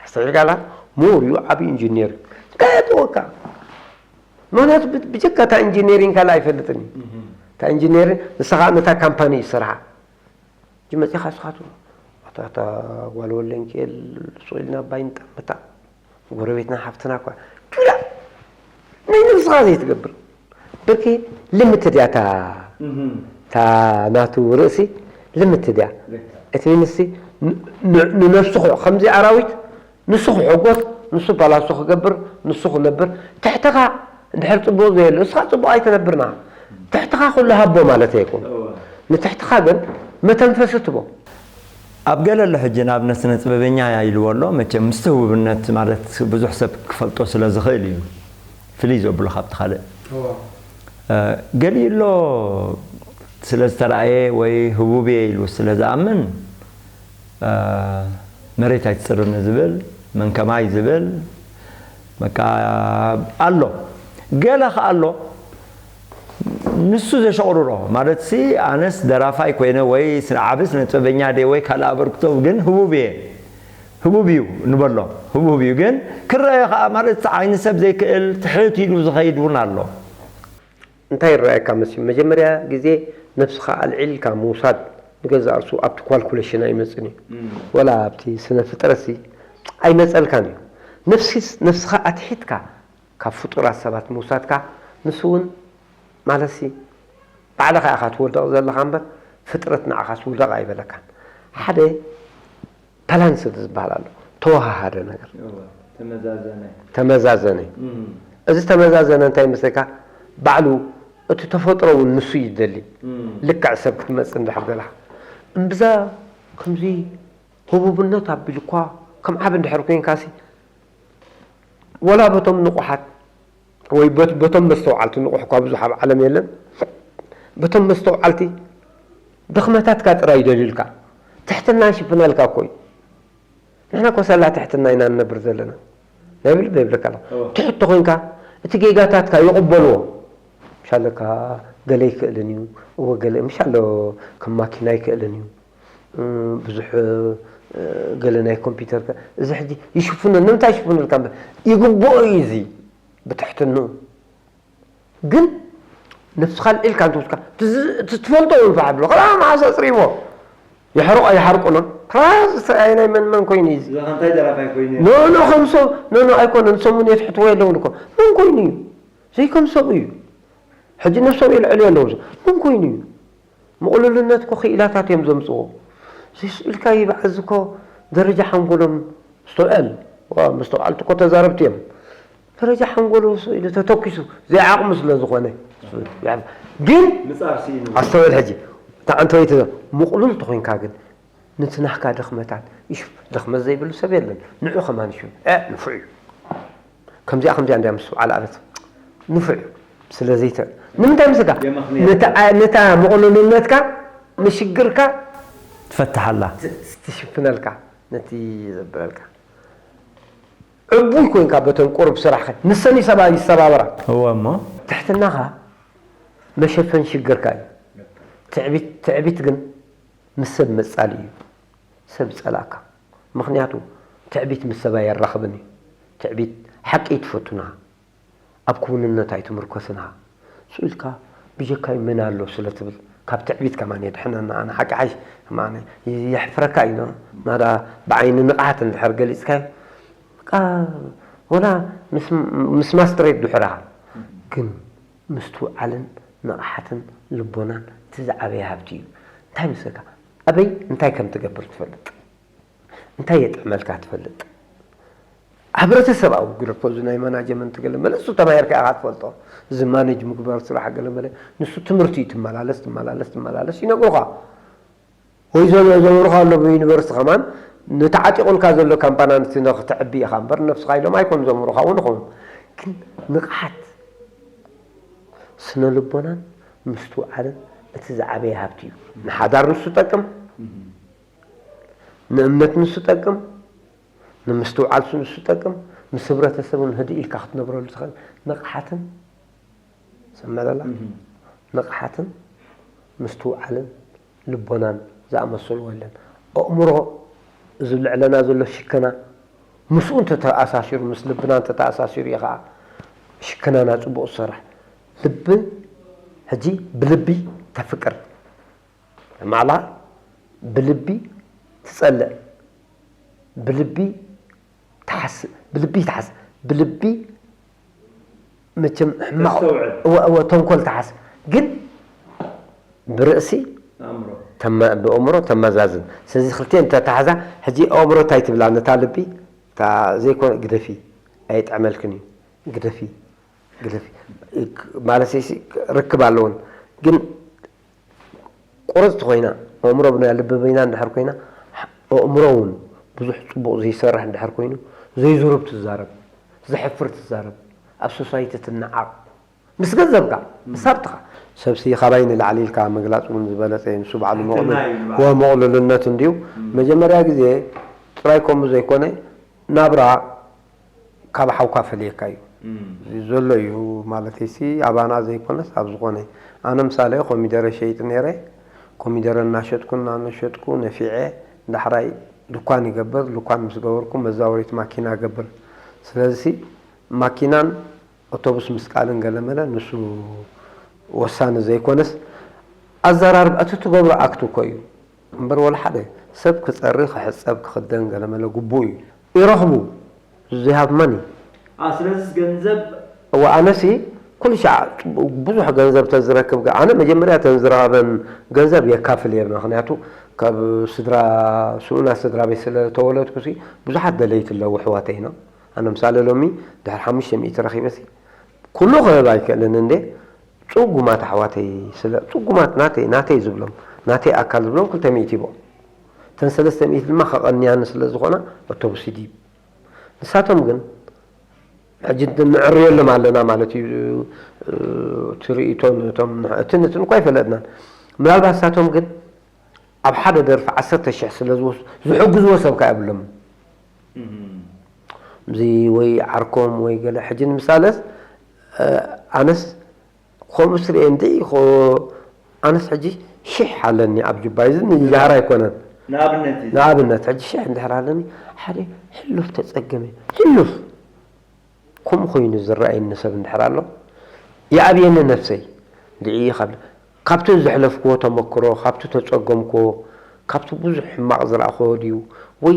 ኣስተውዒልካላ? ምሁር እዩ፣ ዓብዪ ኢንጂኒር እዩ። እንታይ ኣጥወካ? ምኽንያቱ ብ- ብጀካ እታ ኢንጂኒሪንግ ካልእ ኣይፈልጥን እዩ። እታ ኢንጂኒሪንግ ንስኻ ነታ ካምፓኒ እዩ ስርሓ። ሕጂ መፂኻ ስኻቱ ኣታ እታ ጓል ወለንኪኤል ሱቕ ኢልና ባይ ንጠምታ ጎረቤትና ሓፍትና እኳ ዱላ ናይ ነብስኻ ዘይትገብር ብርኪ ልምትድ እያ እታ እታ ናቱ ርእሲ ልምት ድያ? እቲ ሚንስቲ ንነፍሱ ከምዚ ኣራዊት ንሱ ክሕጎስ፣ ንሱ ፓላሶ ክገብር፣ ንሱ ክነብር፣ ትሕትኻ እንድሕር ጽቡቕ ዘየሎ እስኻ ጽቡቕ ኣይትነብርና። ትሕትኻ ኩሉ ሃቦ ማለት ኣይኮን። ንትሕትኻ ግን መተንፈሲ ትቦ። ኣብ ገለ ኣሎ ሕጂ ንኣብነት ስነ ጥበበኛ ኢልዎ ኣሎ። መቸም ምስቲ ህቡብነት ማለት ብዙሕ ሰብ ክፈልጦ ስለ ዝኽእል እዩ ፍልይ ዘብሎ ካብቲ ካልእ። ገሊኡ ኣሎ ስለ ዝተረኣየ ወይ ህቡብ እየ ኢሉ ስለ ዝኣምን መሬት ኣይትፅርኒ ዝብል መንከማይ ዝብል በቃ ኣሎ። ገለ ከኣ ኣሎ ንሱ ዘሸቕርሮ ማለት ሲ ኣነስ ደራፋይ ኮይነ ወይ ዓቢ ስነ ጥበበኛ ድየ ወይ ካልእ ኣበርክቶ ግን ህቡብ እየ ህቡብ እዩ ንበሎ ህቡብ እዩ ግን ክረኣዮ ከኣ ማለት ዓይኒ ሰብ ዘይክእል ትሕት ኢሉ ዝኸይድ እውን ኣሎ። እንታይ ይረኣየካ መሲ መጀመርያ ግዜ ነብስኻ ኣልዒልካ ምውሳድ ንገዛእ ርሱ ኣብቲ ኳልኩሌሽን ኣይመፅን እዩ ወላ ኣብቲ ስነ ፍጥረት ሲ ኣይመፀልካን እዩ ነፍስኻ ኣትሒትካ ካብ ፍጡራት ሰባት ምውሳድካ ንሱ እውን ማለት ሲ ባዕልኻ ኢኻ ትወድቕ ዘለኻ እምበር ፍጥረት ንዓኻ ትውደቕ ኣይበለካን ሓደ ባላንስድ ዝበሃል ኣሎ ተወሃሃደ ነገር ተመዛዘነ ተመዛዘነ እዚ ተመዛዘነ እንታይ መስለካ ባዕሉ እቲ ተፈጥሮ እውን ንሱ ይደሊ ልክዕ ሰብ ክትመፅእ እንድሕር ዘለካ እምብዛ ከምዚ ህቡብነት ኣቢሉ እኳ ከም ዓብ እንድሕር ኮይንካሲ ወላ በቶም ንቑሓት ወይ በቶም መስተውዓልቲ ንቑሕ እኳ ብዙሕ ኣብ ዓለም የለን በቶም መስተውዓልቲ ድኽመታትካ ጥራይ ይደልዩልካ ትሕትና ይሽፍነልካ እኮ እዩ ንሕና እኮ ሰላ ትሕትና ኢና ንነብር ዘለና ናይ ብል ዘይብለካ ኣሎ ትሕት ተኮይንካ እቲ ጌጋታትካ ይቕበልዎ ምሻለካ ገለ ይክእልን እዩ እወ ገለ ምሻሎ ከም ማኪና ይክእልን እዩ ብዙሕ ገለ ናይ ኮምፒውተር እዚ ሕጂ ይሽፍኑ ንምንታይ ይሽፍኑልካ እምበር ይግብኦ እዩ እዚ ብትሕትንኡ ግን ነብስኻ ልዒልካ እንተወስካ ትፈልጦ እውን ፋሕ ብሎ ከላ መዓስ ኣፅሪሞ የሕርቆ ኣይሓርቁኖ ክራስ ናይ መን መን ኮይኑ እዩ እዚ እንታይ ደራፋይ ኮይኑ ኖ ኖ ከምሶ ኖ ኖ ኣይኮነን ሰሙን የትሕትዎ የለውን እኮ መን ኮይኑ እዩ ዘይከም ሰብኡ እዩ ሕጂ ነብሶም የልዕሉ የለዉ መን ኮይኑ እዩ ምቕሉልነት እኮ ክኢላታት እዮም ዘምፅዎ ስኢልካ ይበዓዝ እኮ ደረጃ ሓንጎሎም ስተውዕል ምስተውዓልቲ እኮ ተዛረብቲ እዮም ደረጃ ሓንጎሉ ስኢሉ ተተኪሱ ዘይዓቕሙ ስለ ዝኾነ ግን ኣስተውዕል ሕጂ ተዓንተወይቲ ምቕሉል ተኮይንካ ግን ነቲ ናህካ ድኽመታት ይሽፍ ድኽመት ዘይብሉ ሰብ የለን ንዑ ከማን ይሽፍ እ ንፉዕ እዩ ከምዚኣ ከምዚኣ እንዲያ ምስትውዓል ኣለት ንፉዕ እዩ ስለ ዘይተ ንምንታይ ምስካ ነታ ምቕሉልነትካ ንሽግርካ ትፈትሓላ ትሽፍነልካ ነቲ ዘብለልካ ዕቡይ ኮይንካ በተን ቁሩብ ስራሕ ንሰን ይሰባ ይሰባበራ እወ እሞ ትሕትናኻ መሸፈን ሽግርካ እዩ ትዕቢት ትዕቢት ግን ምስ ሰብ መጻሊ እዩ ሰብ ጸላእካ ምኽንያቱ ትዕቢት ምስ ሰብ ኣየራኽብን እዩ ትዕቢት ሓቂ ይትፈቱና ኣብ ክውንነት ኣይትምርኮስን ሃ። ስኡ ኢልካ ብጀካይ መን ኣሎ ስለ ትብል ካብ ትዕቢት ከማን የድሕነና ኣነ ሓቂ ሓይሽ ከማን የሕፍረካ እዩ ናዳ ብዓይኒ ንቕሓት እንድሕር ገሊጽካዮ በቃ ወላ ምስ ማስትሬት ድሑር ኢኻ ግን ምስትውዓልን ንቕሓትን ልቦናን እቲ ዝዓበየ ሃብቲ እዩ እንታይ መስለካ ኣበይ እንታይ ከም ትገብር ትፈልጥ እንታይ የጥዕመልካ ትፈልጥ? ሕብረተሰባዊ ግደ እኮ እዚ ናይ ማናጀመንት ገለ መለ እሱ ተማሂርካ ኢኻ ትፈልጦ። እዚ ማኔጅ ምግባር ስራሕ ገለ መለ ንሱ ትምህርቲ እዩ ትመላለስ ትመላለስ ትመላለስ ይነግሩኻ። ወይ ዘምሩኻ ኣሎ ብዩኒቨርሲቲ ከማን ንተዓጢቑልካ ዘሎ ካምፓና ንትነ ክተዕቢ ኢኻ እምበር ነብስኻ ኢሎም ኣይኮኑ ዘምሩኻ እውን ይኸውን። ግን ንቕሓት ስነ ልቦናን ምስትውዓልን እቲ ዝዓበየ ሃብቲ እዩ። ንሓዳር ንሱ ጠቅም ንእምነት ንሱ ጠቅም፣ ንምስትውዓል ንሱ ጠቅም፣ ምስ ህብረተሰብ እውን ህድእ ኢልካ ክትነብረሉ ትኽእል ንቕሓትን ሰምዕ ዘላ ንቕሓትን ምስትውዓልን ልቦናን ዝኣመሰልዎ የለን። ኣእምሮ እዚ ልዕለና ዘሎ ሽከና ምስኡ እንተተኣሳሲሩ ምስ ልብና እንተተኣሳሲሩ እዩ ከዓ ሽከናና ፅቡቕ ዝሰርሕ። ልቢ ሕጂ ብልቢ ተፍቅር። ማዕላ ብልቢ ትጸልእ፣ ብልቢ ትሓስብ፣ ብልቢ ትሓስብ፣ ብልቢ መቸም ሕማቕ ተስተውዕል። እወ እወ ተንኮል ትሓስብ፣ ግን ብርእሲ ኣእምሮ። ተመ-፣ ብኣእምሮ ተመዛዝን። ስለዚ ክልቲኤን እንተተሓዛ፣ ሕጂ ኣእምሮ እንታይ ትብላ? ነታ ልቢ፣ እታ ዘይኮነ ግደፊ፣ ኣይጥዕመልክን እዩ። ግደፊ፣ ግደፊ። ክ-፣ ማለት ሲ ርክብ ኣለውን። ግን ቁርጽቲ ኮይና፣ ኣእምሮ ብናይ ልቢ በይና እንድሕር ኮይና፣ ኣእምሮ እውን ብዙሕ ጽቡቕ ዘይሰርሕ እንድሕር ኮይኑ፣ ዘይዝሩብ ትዛረብ፣ ዘሕፍር ትዛረብ፣ ኣብ ሶሳይቲ ትነዓቕ። ምስ ገንዘብካ፣ ምስ ሃብትኻ። ሰብሲ ካባይ ንላዕሊ ኢልካ ምግላጽ እውን ዝበለጸ እዩ። ንሱ ባዕሉ ሓቅና ምቕሉል-፣ እዩ ንባዕሉ። ወ-፣ ምቕሉልነት እንድዩ። እም። መጀመርያ ግዜ ጥራይ ከምኡ ዘይኮነ፣ ናብራ ካብ ሓውካ ፈልየካ እዩ። እም። ዘሎ እዩ ማለተይሲ፣ ኣባና ዘይኮነስ ኣብ ዝኾነ። ኣነ ምሳሌ ኮሚደረ ሸይጥ ነይረ። ኮሚደረ እናሸጥኩ እናነሸጥኩ ነፊዐ፣ ዳሕራይ ድኳን ይገብር። ድኳን ምስ ገበርኩ መዛወሪት ማኪና ገብር። ስለዚሲ ማኪናን ኣውቶቡስ ምስቃልን ገለመለ ንሱ ወሳኒ ዘይኮነስ፣ ኣዘራርባ እቲ ትገብሮ ኣክት እኮ እዩ እምበር፣ ወላ ሓደ ሰብ ክጸሪ፣ ክሕጸብ፣ ክኽደን ገለመለ ግቡእ እዩ። ይረኽቡ፣ they have money። ኣ፣ ስለዚስ ገንዘብ እዋ፣ ኣነሲ ኩሉ ሻዕ ብዙሕ ገንዘብ ተዝረክብ፣ ኣነ መጀመርያ ተን ዝረኸበን ገንዘብ የካፍል እየ። ምኽንያቱ ካብ ስድራ፣ ስኡና ስድራ ቤት ስለ ተወለድኩሲ፣ ብዙሓት ደለይቲ ኣለዉ ኣሕዋተይ ነው። ኣነ ምሳሌ ሎሚ ድሕሪ ሓሙሽተ ሚእቲ ረኺበሲ፣ ኩሉ ክህብ ኣይክእልን እንዴ። ጽጉማት ኣሕዋተይ ስለ፣ ጽጉማት ናተይ፣ ናተይ ዝብሎም፣ ናተይ ኣካል ዝብሎም ክልተ ሚእቲ ይቦም። እተን ሰለስተ ሚእቲ ድማ ከቐንያኒ ስለ ዝኾና፣ ኣውቶቡስ ይድይብ። ንሳቶም ግን፣ ሕጂ ነዕርየሎም ኣለና ማለት እዩ። እቲ ርእይቶ ነቶም፣ እቲ ነትን እኳ ኣይፈለጥናን። ምናልባት ንሳቶም ግን ኣብ ሓደ ደርፊ ዓሰርተ ሽሕ ስለ ዝወስ-፣ ዝሕግዝዎ ሰብ ከ የብሎምን። እም። እዚ ወይ ዓርኮም ወይ ገለ። ሕጂ ንምሳለስ፣ እ፣ ኣነስ ከምኡ ስርኤ እንተ ኢኹ፣ ኣነስ ሕጂ ሽሕ ኣለኒ ኣብ ጁባይ፣ እዚ ንጃህራ ኣይኮነን። ንኣብነት እዩ። ንኣብነት፣ ሕጂ ሽሕ እንድሕር ኣለኒ፣ ሓደ ሕሉፍ ተጸገመ፣ ሕሉፍ። ከምኡ ኮይኑ ዝረኣየኒ ሰብ እንድሕር ኣሎ፣ ይኣብየኒ ነፍሰይ። እንድዒ ካብ፣ ካብቲ ዘሕለፍክዎ ተመክሮ፣ ካብቲ ተጸገምክዎ፣ ካብቲ ብዙሕ ሕማቕ ዝረኣኽዎ ድዩ? ወይ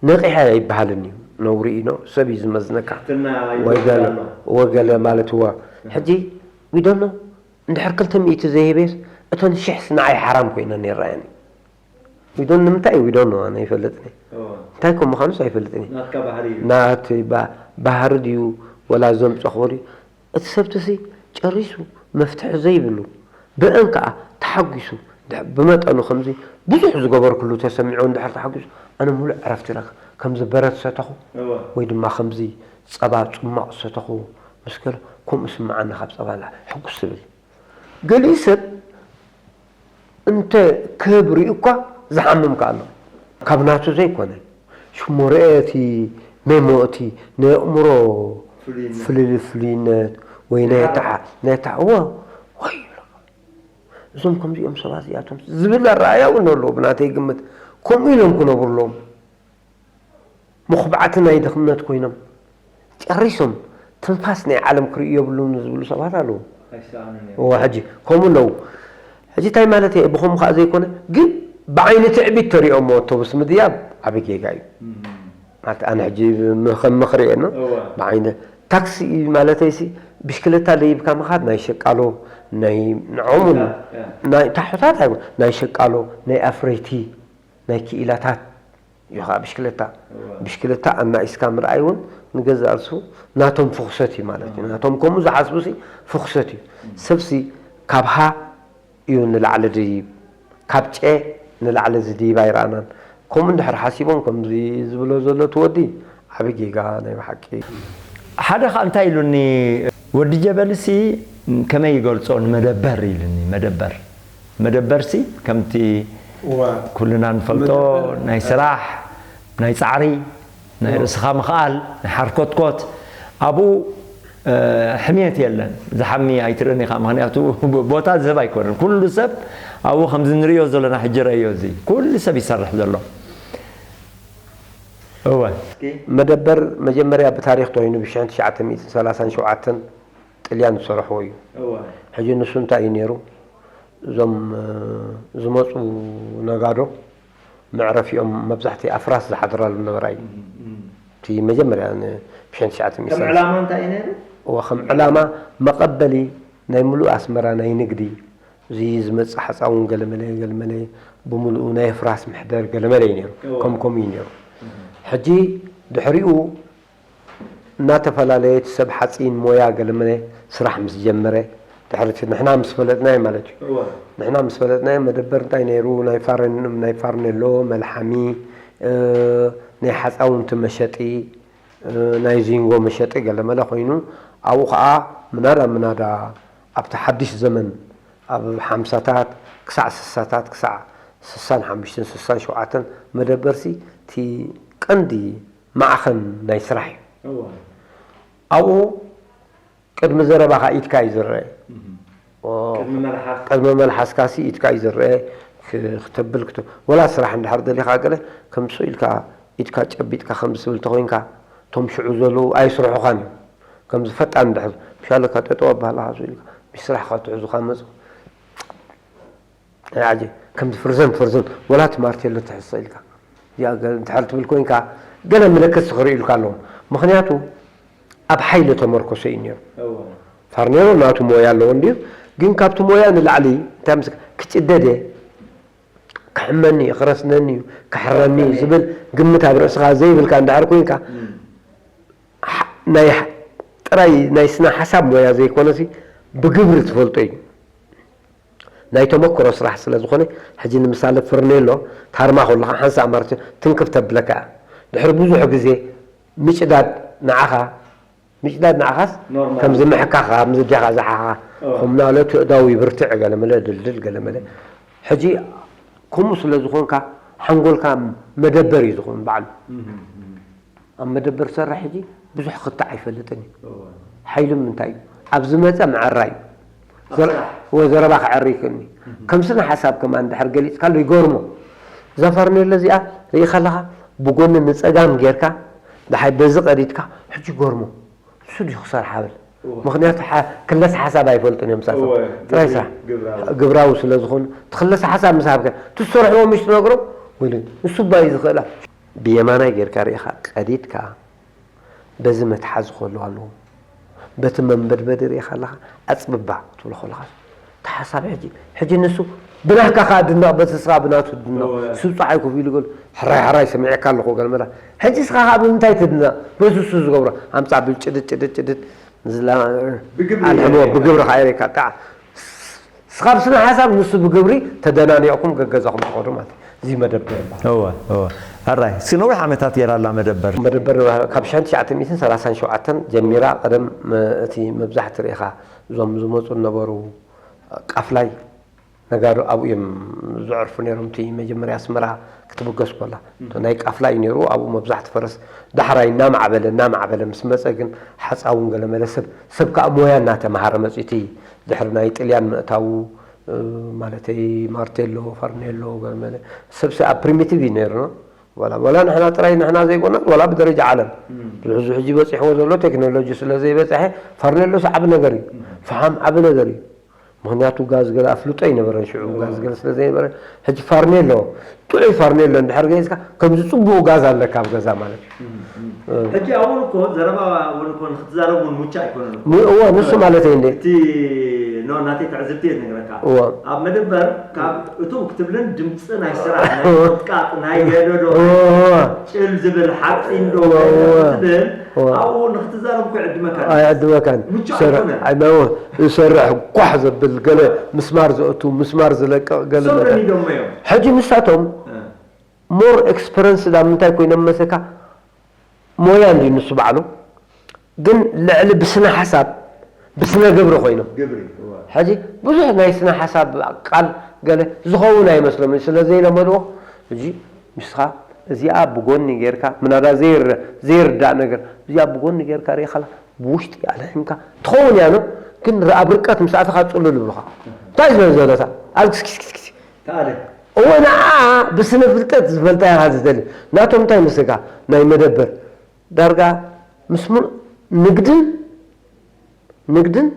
ነቒሐ ኣይበሃልን እዩ። ነውሪ እዩ፣ ኖ፣ ሰብ እዩ ዝመዝነካ። ትሕትና ወይ ይበሃል ገለ፣ ኣሎ። ወይ ገለ ማለት እዋ። ሕጂ፣ we don't know። እንድሕር ክልተ ሚእቲ ዘይህበስ፣ እተን ሽሕስ ንዓይ ሓራም ኮይነን ይረኣየኒ። We don't፣ ንምንታይ we don't know፣ ኣነ ኣይፈልጥን እየ። እዋ። እንታይ ከም ምዃኑስ ኣይፈልጥን እየ። ናትካ ባህሪ እዩ። ናተይ ባ-፣ ባህሪ ድዩ፣ ወላ ዘምጸኽዎ ድዩ? እቲ ሰብትሲ ጨሪሱ መፍትሒ ዘይብሉ፣ ብእን ከኣ ተሓጒሱ፣ ድሕ-፣ ብመጠኑ ከምዚ ብዙሕ ዝገበርኩሉ ተሰሚዑ እንድሕር ተሓጒሱ፣ ኣነ ሙሉእ ዕረፍቲ ረክ-፣ ከምዚ በረድ ሰተኹ፣ እዋ። ወይ ድማ ከምዚ ጸባ ጽሟቕ ሰተኹ፣ ምስ ገለ ከምኡ ስምዓኒ ካብ ጸባ ላ-፣ ሕጉስ ዝብል። ገሊኡ ሰብ እንተ ክህብ ርእዩ እኳ ዝሓምም ከኣ ኣሎ። ካብ ናቱ ዘይኮነ። ሽሞ ርአ እቲ ሜሞ፣ እቲ ናይ ኣእምሮ ፍሉይነት። ፍልል-፣ ፍሉይነት ወይ ናይ ተዓ-፣ ናይ ተዓ-፣ እዋ፣ ወይ፣ እዞም ከምዚኦም ሰባት እዚኣቶም ዝብል ኣረኣእያ እውን ኣለዎ ብናተይ ግምት። ከምኡ ኢሎም ክነብሩ ኣለዎም። መኹባዕቲ ናይ ድኽነት ኮይኖም ጨሪሶም ትንፋስ ናይ ዓለም ክርእዩ የብሉን ዝብሉ ሰባት ኣለዉ። ኣይሰኣኑን እዮም። እወ፣ ሕጂ ከምኡ ኣለዉ። ሕጂ እንታይ ማለት እየ? ብኸምኡ ከኣ ዘይኮነ፣ ግን ብዓይኒ ትዕቢት ተሪኦሞ ኣውቶቡስ ምድያብ ዓቢ ጌጋ እዩ። እም። ማለት ኣነ ሕጂ ም-፣ ከም ምኽሪ እየ፣ ኖ? እወ። ብዓይኒ ታክሲ ማለተይሲ ብሽክለታ ደይብካ ምኻድ ናይ ሸቃሎ፣ ናይ ንዖም እውን ታሑታት፣ ያ። ናይ ታሑታት ኣይኮን፣ ናይ ሸቃሎ፣ ናይ ኣፍረይቲ፣ ናይ ክኢላታት እዩ ኸዓ ብሽክለታ። እወ። ብሽክለታ ኣናኢስካ ምርኣይ እውን ንገዛእ ርእሱ ናቶም ፍኹሰት እዩ ማለት እዩ። እወ። ናቶም ከምኡ ዝሓስቡሲ ፍኹሰት እዩ። እም። ሰብሲ ካብ ሃ እዩ ንላዕሊ ድይብ፣ ካብ ጨ ንላዕሊ ዝድይብ ኣይረኣናን። ከምኡ እንድሕር ሓሲቦም ከምዚ ዝብሎ ዘሎ እቲ ወዲ ዓቢ ጌጋ ናይ ብሓቂ። ሓደ ኸኣ እንታይ ኢሉኒ፣ ወዲ ጀበልሲ ከመይ ይገልጾ ንመደበር ኢሉኒ፣ መደበር። መደበርሲ ከምቲ እዋ። ኩልና ንፈልጦ መደበር። ናይ ስራሕ፣ ናይ ጻዕሪ፣ ናይ እዋ። ርእስኻ ምኽኣል፣ ናይ ሓርኮትኮት፣ ኣብኡ፣ እ፣ ሕምየት የለን። ዝሓሚ ኣይትርእን ኢኻ፣ ምኽንያቱ ቦታ ዝህብ ኣይኮነን። ኩሉ ሰብ ኣብኡ ከምዚ ንርእዮ ዘለና ሕጂ ረእዮ፣ እዚ ኩሉ ሰብ ይሰርሕ ዘሎ። እወ። እስኪ። መደበር መጀመርያ ብታሪኽ ተኮይኑ ብሽሕን ትሽዓተ ሚእትን ሰላሳን ሸውዓተን ጥልያን ዝሰርሕዎ እዩ። እወ። ሕጂ ንሱ እንታይ እዩ ነይሩ? እዞም፣ እ፣ ዝመፁ ነጋዶ መዕረፊኦም መብዛሕትኡ ኣፍራስ ዝሓድራሉ ነበራ እዩ። እም፣ እም። እቲ መጀመርያ ን-፣ ብሽሕን ትሽዓተ ሚእትን ከም ሰላሳ። ዕላማ እንታይ እዩ ነይሩ? እወ፣ ከም ዕላማ መቐበሊ ናይ ምሉእ ኣስመራ ናይ ንግዲ፣ እዚ ዝመጽእ ሓፃውን ገለመለ ገለመለ ብምሉኡ ናይ ፍራስ ምሕደር ገለመለ እዩ ነይሩ። ከምከም እዩ ነይሩ። ሕጂ ድሕሪኡ እናተፈላለየ እቲ ሰብ ሓፂን ሞያ ገለመለ ስራሕ ምስ ጀመረ፣ ድሕሪ እቲ ንሕና ምስ ፈለጥናዮ ማለት እዩ። ንሕና ምስ ፈለጥናዮ መደበር እንታይ ነይሩ? ናይ ፋረን-፣ ናይ ፋርኔሎ፣ መልሓሚ፣ እ፣ ናይ ሓፃውንቲ መሸጢ፣ እ፣ ናይ ዚንጎ መሸጢ ገለመለ ኮይኑ፣ ኣብኡ ከዓ ምናዳ ምናዳ ኣብቲ ሓድሽ ዘመን ኣብ ሓምሳታት ክሳዕ ስሳታት ክሳዕ ስሳን ሓሙሽተን ስሳን ሸውዓተን መደበርሲ እቲ ቀንዲ ማዕኸን ናይ ስራሕ እዩ። ኣብኡ ቅድሚ ዘረባኻ ኢድካ እዩ ዝረአ። ቅድሚ መልሓስካሲ ኢድካ እዩ ዝረአ። ክተብል ክተ-፣ ወላ ስራሕ እንድሕር ደሊኻ ገለ ከም ስቕ ኢልካ ኢድካ ጨቢጥካ ከም ዝብል ተኾይንካ እቶም ሽዑ ዘለዉ ኣይስርሑኻን እዮም። ከምዚ ፈጣን እንድሕር ምሻለካ ጠጠው ኣባህላኻ ስቕ ኢልካ ምስ ስራሕኻ ትሕዙኻ መፁ ኣየ ዓጀብ፣ ከምዚ ፍርዘን ፍርዘን ወላ እቲ ማርቴሎ ትሕዝ ኢልካ እዚኣ ገ-፣ እንድሕር ትብል ኮይንካ ገለ ምልክት ክርእዩልካ ኣለዎም። ምኽንያቱ ኣብ ሓይሊ ተመርኮሰ እዩ ነይሩ። ፋርኔሎ ናቱ ሞያ ኣለዎ እንድዩ፣ ግን ካብቲ ሞያ ንላዕሊ እንታይ ምስ ክጭደደ ክሕመኒ እዩ፣ ክረስነኒ እዩ፣ ክሕረኒ እዩ ዝብል ግምት ኣብ ርእስኻ ዘይብልካ እንድሕር ኮይንካ፣ ሓ-፣ ናይ ሓ-፣ ጥራይ ናይ ስነ ሓሳብ ሞያ ዘይኮነሲ ብግብሪ ትፈልጦ እዩ። ናይ ተመክሮ ስራሕ ስለ ዝኾነ፣ ሕጂ ንምሳሌ ፍርኔሎ ታርማ ከለኻ ሓንሳእ ማርትዮ ትንክፍ ተብለካ እያ። ድሕሪ ብዙሕ ግዜ ምጭዳድ ንዓኻ፣ ምጭዳድ ንዓኻስ ኖርማል። ከምዚ ምሕካኻ፣ ከምዚ እጃኻ ዝሓኻ፣ እወ። ከም ናለ ትእዳው ይብርትዕ ገለ መለ ድልድል ገለ መለ። ሕጂ ከምኡ ስለ ዝኾንካ ሓንጎልካ መደበር እዩ ዝኾን ባዕሉ። እህ፣ እህ። ኣብ መደበር ዝሰርሕ ሕጂ ብዙሕ ክትዕ ኣይፈልጥን እዩ። እወ። ሓይሉ ምንታይ እዩ? ኣብ ዝመጸ ምዕራይ እዩ። ኣብ ዘረ-፣ ስራሕ። እወ፣ ዘረባ ክዕሪ ይኽእልኒ። እህ። ከም ስነ ሓሳብ ከማን እንድሕር ገሊጽካሉ ይገርሞ። እዛ ፋርኔሎ እዚኣ ርኢኻ ኣለኻ? ብጎኒ ንጸጋም ጌርካ፣ ደሓይ በዚ ቀዲድካ፣ ሕጂ ይገርሞ። ንሱ ድዩ ክሰርሓ ብል? እወ። ምኽንያቱ ሓ-፣ ክለስ ሓሳብ ኣይፈልጡን እዮም፣ ንሳቶም። እወ፣ ጥራይ ግብሪ-፣ ስራሕ። ግብራዊ። ግብራዊ ስለ ዝኾኑ፣ እቲ ክለስ ሓሳብ ምስ ሃብካ፣ እቲ ዝሰርሕዎ ምሽ ትነግሮም፣ ወይለ፣ ንሱ እባ እዩ ዝኽእላ። ብየማናይ ጌርካ ርኢኻ ቀዲድካ፣ በዚ መትሓዚ ከሎ ኣለዎ። በቲ መንበድበዲ ርኢኻ ኣለኻ፣ ኣጽብባ ትብሎ ከለኻ፣ እቲ ሓሳብ ሕጂ፣ ሕጂ ንሱ ብናትካ ከኣ ድነቕ፣ በቲ ንስኻ ብናቱ ድነቕ። እወ። ስብ ጸሓይ ኮፍ ኢሉ ገሉ፣ ሕራይ ሕራይ ሰሚዐካ ኣለኹ ገለ መላ። ሕጂ ንስኻ ከኣ ብምንታይ ትድነቕ? በዚ እሱ ዝገብሮ፣ ኣምጻ ብል ጭድድ፣ ጭድድ፣ ጭድድ፣ ዝላ-፣ ብግብሪ ኣልሕሞ፣ የርእየካ። ብግብሪ ከኣ የርእየካ። ጣዕ-፣ ንስኻ ብስነ ሓሳብ፣ ንሱ ብግብሪ ተደናኒቕኩም ገገዛኹም ትኸዱ ማለት እዩ። እዚ መደበር ይበሃል። እወ፣ እወ። ሕራይ፣ እስኪ ነዊሕ ዓመታት ጌራ ኣላ መደበር። መደበር ካብ ሽሕን ትሽዓተ ሚእትን ሰላሳን ሸውዓተን ጀሚራ፣ ቀደም መ-፣ እቲ መብዛሕቲ ርኢኻ፣ እዞም ዝመጹ ዝነበሩ ቃፍላይ ነጋዶ ኣብኡ እዮም ዘዕርፉ ነይሮም። እቲ መጀመርያ ኣስመራ ክትብገስ ከላ፣ እቶ ናይ ቃፍላ እዩ ነይሩ። ኣብኡ መብዛሕቲ ፈረስ ዳሕራይ እናማዕበለ፣ እናማዕበለ ምስ መጸ ግን ሓፃውን ገለ መለ ሰብ፣ ሰብ ከኣ ሞያ እናተምሃረ መጺኡ። እቲ ድሕሪ ናይ ጥልያን ምእታዉ፣ እ፣ ማለተይ ማርቴሎ፣ ፈርኔሎ፣ ገለ መለ ሰብ፣ ሰብ ኣብ ፕሪሚቲቭ እዩ ነይሩ፣ ኖ? ዋላ፣ ዋላ ንሕና ጥራይ ንሕና ዘይኮና፣ ዋላ ብደረጃ ዓለም። እም። ሕዚ፣ ሕዚ በጺሕዎ ዘሎ ቴክኖሎጂ ስለ ዘይበጽሐ፣ ፈርኔሎስ ዓቢ ነገር እዩ። እም። ፈሓም ዓቢ ነገር እዩ። ምኽንያቱ ጋዝ ገለ ኣፍልጦ ኣይነበረን ሽዑ፣ እዎ። ጋዝ ገለ ስለ ዘይነበረ፣ ሕጂ ፋርኔሎ፣ ጥዑይ ፋርኔሎ እንድሕር ገይዝካ፣ ከምዚ ጽቡቕ ጋዝ ኣለካ ኣብ ገዛ ማለት እዩ። እም፣ እም። እ። ሕጂ ኣብኡ እኮ ዘረባ እውን እኮ ንክትዛረብ እውን ምቹእ ኣይኮነን እኮ። ም-፣ እዎ፣ ንሱ ማለት እዩ እንዴ። እቲ፣ ኖ፣ ናተይ ትዕዝብቲ እየ ዝነግረካ። እዎ። ኣብ መደበር ካብ እትው ክትብልን ድምፂ ናይ ስራሕ፣ ናይ ምጥቃጥ፣ ናይ ገደዶ፣ እዎ። ጭል ዝብል ሓፂን ዶ እዎ፣ እዎ። ክትብል እዎ። ኣብኡ ንክትዛረብ እኮ ይዕድመካ። ኣይዕድመካን። ምቹእ ይሰርሕ፣ ኣይኮነን። ኣይ፣ ኖ፣ ይሰርሕ ጓሕ ዘብል ገለ ምስማር ዘእቱ፣ ምስማር ዝለቅቕ ገለ እሶም ነገር። ለሚዶሞ እዮም። ሕጂ ንሳቶም እ። ሞር ኤክስፐረንስ ዳ ምንታይ ኮይኖም መሰካ? ሞያ እንድዩ ንሱ ባዕሉ፣ ግን ልዕሊ ብስነ ሓሳብ፣ ብስነ ግብሪ ኮይኖም። ግብሪ፣ እወ። ሕጂ ብዙሕ ናይ ስነ ሓሳብ ቃል ገለ ዝኸውን ኣይመስሎም፣ ስለ ዘይለመድዎ፣ ሕጂ ንስኻ እዚኣ ብጎኒ ጌርካ፣ ምናዳ ዘይረ-፣ ዘይርዳእ ነገር፣ እዚኣ ብጎኒ ጌርካ ርኢኻላ፣ ብውሽጢ ኣልሒምካ፣ ትኸውን እያ፣ ኖ? ግን ር-፣ ኣብ ርቀት ምስ ኣተኻ ጽሉል ይብሉኻ። እንታይ ዝበል ዘለታ? ኣብ ክስክስክስክስ። ተኣለ። እወ፣ ንዓ ብስነ ፍልጠት ዝፈልጣ ኢኻ ዝደሊ። ናቶም እንታይ መስለካ? ናይ መደበር ዳርጋ ምስ ሙሉ-፣ ንግድን፣ ንግድን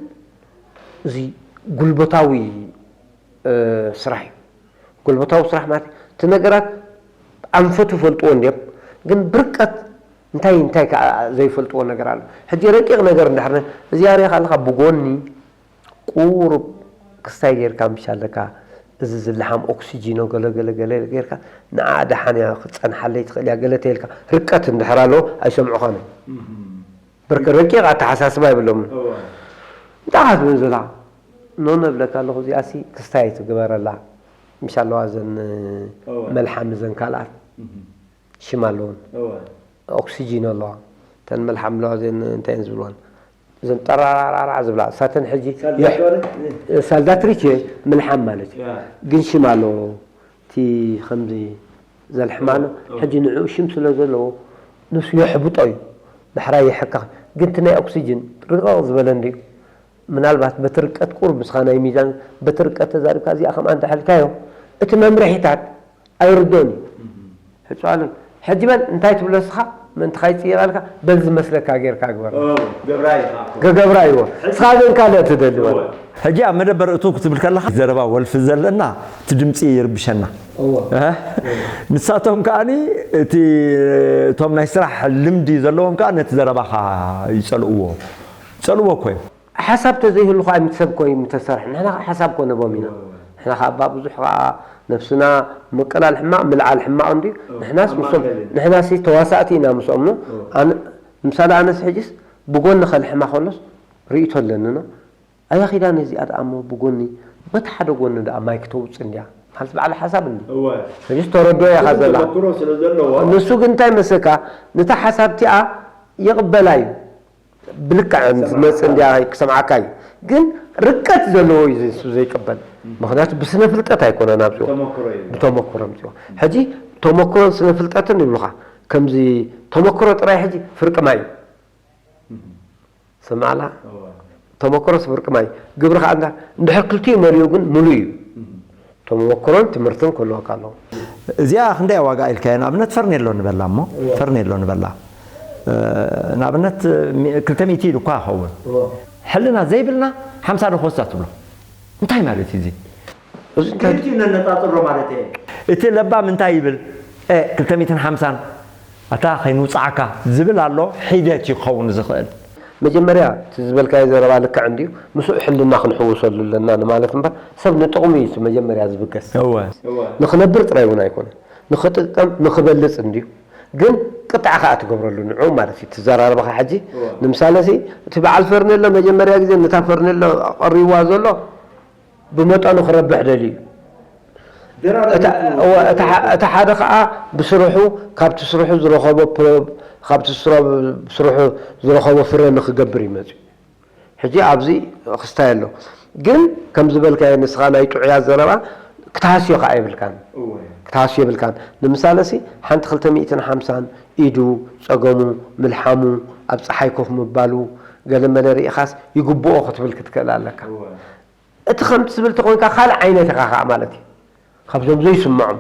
እዚ ጉልበታዊ፣ እ፣ ስራሕ እዩ። ጉልበታዊ ስራሕ ማለት እቲ ነገራት ኣንፈቱ ይፈልጥዎ እንድዮም፣ ግን ብርቀት እንታይ እንታይ ከኣ ዘይፈልጥዎ ነገር ኣሎ። ሕጂ ረቂቕ ነገር እንድሕር ነ-፣ እዚኣ ርኢኻ ኣለኻ ብጎኒ ቁሩብ ክስታይ ጌርካ ምሽ ኣለካ፣ እዚ ዝለሓም ኦክሲጂኖ ገለ ገለ ገለ ጌርካ፣ ንዓ ደሓን እያ፣ ክትጸንሓለይ ትኽእል እያ፣ ገለ ተይልካ፣ ርቀት እንድሕር ኣለዎ፣ ኣይሰምዑኻን እዮም። ብርክ-፣ ረቂቕ ኣተሓሳስባ የብሎምን። እዋ። እንታይ ኢኻ ትብል ዘላ? ኖ ነብለካ ኣለኹ፣ እዚኣሲ ክስታይ ትግበረላ። ምሽ ኣለዋ እዘን እዋ። መልሓም እዘን ካልኣት። እህ። ሽም ኣለወን። እዋ። ኦክሲጂን ኣለዋ። እተን መልሓም ኣለዋ እዘን እንታይ እየን ዝብልወን? እዘን ጠራራራራ ዝብላ። እሳተን ሕጂ ሳልዳቶሪ? የሕ-፣ ሳልዳትሪች እየ፣ ምልሓም ማለት እዩ። ያ። ግን ሽም ኣለዎ። እቲ ከምዚ ዘልሕማኖ፣ እዋ፣ እዋ። ሕጂ ንዕኡ ሽም ስለ ዘለዎ፣ ንሱ የሕብጦ እዩ። ዳሕራይ የሕክኽ። ግን እቲ ናይ ኦክሲጅን ርቕቕ ዝበለ እንድዩ። ምናልባት በቲ ርቀት ቁሩብ ምስኻ ናይ ሚዛን፣ በቲ ርቀት ተዛሪብካ እዚኣ ከምኣ እንተሓልካዮ፣ እቲ መምርሒታት ኣይርድኦን እዩ። እህ። ሕጹ ኣለን። ሕጂ በል እንታይ ትብሎ ንስኻ? ምእንቲ ካይጽየቐልካ፣ በል ዝመስለካ ጌርካ ግበር። ኦ፣ ገብራ እዩ፣ ኣኮ። ገገብራ እዩ። ሕጂ ንስኻ ግን ካልእ ትደሊ በል። እወ። ሕጂ ኣብ መደበር እቱ ክትብል ከለኻ፣ ዘረባ ወልፊ ዘለና፣ እቲ ድምጺ ይርብሸና። እወ። እ? እወ። ንሳቶም ከኣኒ፣ እቲ፣ እቶም ናይ ስራሕ ልምዲ ዘለዎም ከኣ ነቲ ዘረባኻ ይጸልእዎ። ይጸልእዎ እኮ እዮም። ሓሳብ ተዘይህሉ ኸዓ ምስ ሰብ ኮ ይምተሰርሕ። ንሕና ኸዓ ሓሳብ ኮ ነቦም ኢና። እወ። ንሕና ኸዓ እባ ብዙሕ ኸዓ ነብስና ምቅላል ሕማቕ፣ ምልዓል ሕማቕ እንድዩ። እወ። ንሕናስ ኣብ ምስኦም፣ ማእከል ኢና። ንሕናሲ ተዋሳእቲ ኢና ምስኦም፣ ኖ? እወ። ኣነ፣ ምሳሌ ኣነስ ሕጂስ ብጎኒ ከልሕማ ከሎስ ርእይቶ ኣለኒ፣ ኖ? ኣያ ኪዳነ እዚኣ ደኣ እሞ ብጎኒ፣ በቲ ሓደ ጎኒ ደኣ ማይክ ተውጽእ እንድያ። ማለት በዓል ሓሳብ እንድዩ። እወ። ሕጂስ ተረድኦ ኢኻ ግን ዘላ። ተመክሮ ስለ ዘለዋ። ንሱ ግን እንታይ መሰካ፣ ነታ ሓሳብ እቲኣ ይቕበላ እዩ። ብልክዕ ሰማዕካ። ዝመጽእ እንድያ ክሰምዓካ እዩ። ግን ርቀት ዘለዎ እዩ ዝስ-፣ ዘይቅበል። እም። ምኽንያቱ ብስነ ፍልጠት ኣይኮነን ኣብዚኦ። ብተመክሮ እዩ። ብተመክሮ ኣምጺኦ። ሕጂ ተመክሮን ስነ ፍልጠትን ይብሉኻ። ከምዚ ተመክሮ ጥራይ ሕጂ ፍርቂ ማይ እዩ። እም። ሰማዕላ? እወ። ተመክሮስ ፍርቂ ማይ። ግብሪ ከኣ እንዳ-፣ እንድሕር ክልቲኡ መሊኡ ግን ምሉእ እዩ። እም። ተመክሮን ትምህርትን ክህልወካ ኣለዎ። እዚኣ ክንደይ ዋጋ ኢልካዮ? ንኣብነት ፈርኔሎ ንበላ እሞ፣ እወ። ፈርኔሎ ንበላ። እ፣ ንኣብነት ሚ-፣ ክልተ ሚእቲ ኢሉ እኳ ይኸውን። እወ። ሕልና ዘይብልና ሓምሳ ዶ ክወስዳ ትብሎ? እንታይ ማለት እዩ እዚ? እዚ እንታይ ክልቲኡ ነነጻጽሮ ማለት እየ። እቲ ለባም እንታይ ይብል? እ፣ ክልተ ሚእትን ሓምሳን ኣታ ከይንውጽዓካ ዝብል ኣሎ፣ ሒደት እዩ ክኸውን ዝኽእል። መጀመርያ እቲ ዝበልካዮ ዘረባ ልክዕ እንድዩ፣ ምስኡ ሕልና ክንሕውሰሉ ኣለና ንማለት እምበር፣ ሰብ ንጥቕሙ እዩ እቲ መጀመርያ ዝብገስ። እወ። እወ። ንኽነብር ጥራይ እውን ኣይኮነን። ንኽጥቀም፣ ንኽበልጽ እንድዩ። ግን ቅጥዒ ከኣ ትገብረሉ ንዕኡ ማለት እዩ። እቲ ዘራርባኻ ሕጂ፣ እወ። ንምሳሌ ሲ፣ እቲ በዓል ፈርኔሎ መጀመርያ ግዜ ነታ ፈርኔሎ ቀሪብዋ ዘሎ፣ ብመጠኑ ክረብሕ ደልዩ እዩ። ደራረብ እታ-፣ ይኹን እወ፣ እታ-፣ እቲ ሓደ ኸዓ ብስርሑ፣ ካብቲ ስርሑ ዝረኸቦ ፕሮ-፣ ካብቲ ስሮ-፣ ስርሑ ዝረኸቦ ፍረ ንኽገብር እዩ መፅዩ። ሕጂ ኣብዚ ክስታይ ኣሎ። ግን ከም ዝበልካዮ ንስኻ ናይ ጥዑያት ዘረባ ክትሃስዮ ኸዓ የብልካን። እወ። ክትሃስዮ የብልካን። ንምሳሌ ሲ ሓንቲ ክልተ ሚእትን ሓምሳን ኢዱ፣ ፀገሙ፣ ምልሓሙ፣ ኣብ ፀሓይ ኮፍ ምባሉ፣ ገለ መለ ርኢኻስ ይግብኦ ክትብል ክትክእል ኣለካ። እወ። እቲ ከምቲ ዝብል ተኾይንካ ካልእ ዓይነት ኢኻ ኸዓ ማለት እዩ። ካብዞም ዘይስምዖም፣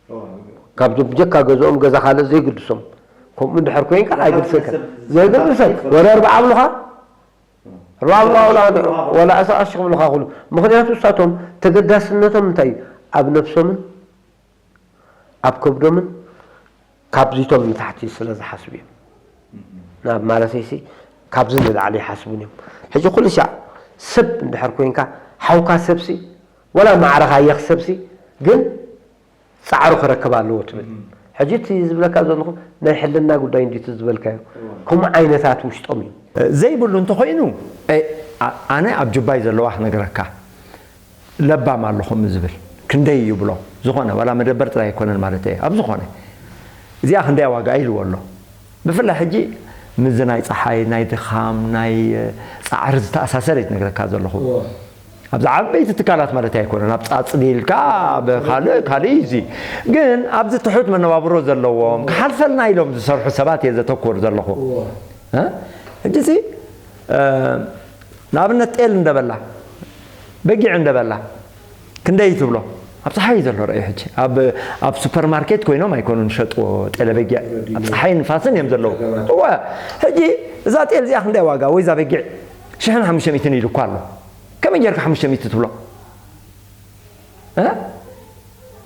እወ። ካብዞም ብጀካ ገዝኦም ገዛ ካልእ ዘይግድሶም፣ ከምኡ እንድሕር ኮይንካ ካልእ ኣይግድሰካን። ሰብ ዘይግድሰክ። ወላ ኣርባዓ ኣብሉኻ፣ ኣርባዓ ኣብሉኻ፣ ወላ ወላ ኣርባዓ ኣብሉኻ፣ ወላ ኣስራ ኣሽኽ ብሉኻ ኩሉ። ምኽንያቱ እሳቶም ተገዳስነቶም እንታይ እዩ? ኣብ ነብሶምን ኣብ ከብዶምን ካብዚቶም ንታሕቲ ስለ ዝሓስቡ እዮም። ናብ ማለተይሲ ካብዚ ንላዕሊ ይሓስቡን እዮም። ሕጂ ኩሉ ሻዕ ሰብ እንድሕር ኮይንካ፣ ሓውካ ሰብሲ፣ ወላ ማዕረኻ የኽ ሰብሲ፣ ግን ጻዕሩ ክረክብ ኣለዎ ትብል። እም። ሕጂ እቲ ዝብለካ ዘለኹ ናይ ሕልና ጉዳይ እንድዩ እቲ ዝበልካዮ። እዋ። ከምኡ ዓይነታት ውሽጦም እዩ። ዘይብሉ እንተኾይኑ፣ እ፣ ኣ-፣ ኣነ ኣብ ጁባይ ዘለዋ ክነግረካ። ለባም ኣሎ ከምኡ ዝብል። ክንደይ ይብሎ። ዝኾነ፣ ዋላ መደበር ጥራይ ኣይኮነን ማለት እየ። ኣብ ዝኾነ። እዚኣ ክንደይ ዋጋ ኢልዎ ኣሎ። ብፍላይ ሕጂ ምስዚ ናይ ጸሓይ፣ ናይ ድኻም፣ ናይ፣ እ፣ ጻዕሪ ዝተኣሳሰረ እዩ ዝነግረካ ዘለኹ። እዎ። ኣብዚ ዓበይቲ ትካላት ማለት ኣይኮነን። ኣብ ጻጽዲ ኢልካ፣ ኣብ ካልእ፣ ካልእ እዩ እዚ። ግን ኣብዚ ትሑት መነባብሮ ዘለዎም፣ ክሓልፈልና ኢሎም ዝሰርሑ ሰባት እየ ዘተኩር ዘለኹ። እዎ። እ? ሕጂ እዚ፣ እ፣ ንኣብነት ጤል እንደበላ፣ በጊዕ እንደበላ፣ ክንደይ ትብሎ? ኣብ ጸሓይ እዩ ዘሎ ረእዩ ሕጂ። ኣብ፣ ኣብ ሱፐርማርኬት ኮይኖም ኣይኮኑን ዝሸጥዎ ጤለ በጊዕ። ኣብ ጸሓይ ንፋስን እዮም ዘለዉ። እወ፣ ሕጂ እዛ ጤል እዚኣ ክንደይ ዋጋ? ወይ እዛ በጊዕ ሽሕን ሓሙሽተ ሚእትን ኢሉ እኳ ኣሎ። ከመይ ጌርካ ሓሙሽተ ሚእቲ ትብሎ? እ?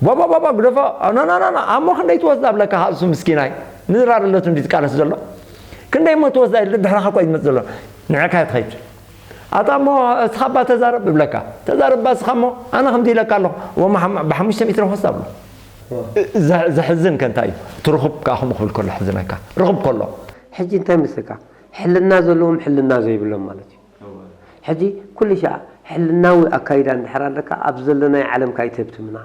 ባባ፣ ባባ፣ ግደፎ። ና፣ ና፣ ና፣ ና። ኣሞ ክንደይ ትወስዳ ብለካ፣ እሱ ምስኪናይ። ንዝራር ኣለቱ እንዲ ዝቃለስ ዘሎ። ክንደይ እሞ ትወስዳ ኢሉ ድሕራኻ እኮ እዩ ዝመጽእ ዘሎ። ንዕካ እዩ ትኸይድ። ኣታ እሞ እስኻ እባ ተዛረብ እብለካ። ተዛረብ እባ እስኻ እሞ ኣነ ከምዚ ኢለካ ኣለኹ። እሞ ሓም-፣ ብሓሙሽተ ሚእቲ ረኾስ ኣብሎ። እ-፣ ዘ-፣ ዘሕዝን ከ እንታይ እዩ? እቲ ርኹብ ከኣ ከምኡ ክብል ከሎ ሕዝነካ። ርኹብ ከሎ። ሕጂ እንታይ መስለካ? ሕልና ዘለዎም ሕልና ዘይብሎም ማለት እዩ። ሕጂ ኩሉ ሻዕ ሕልናዊ ኣካይዳ እንድሕር ኣለካ፣ ኣብ ዘለናይ ዓለም ካይተብትምና።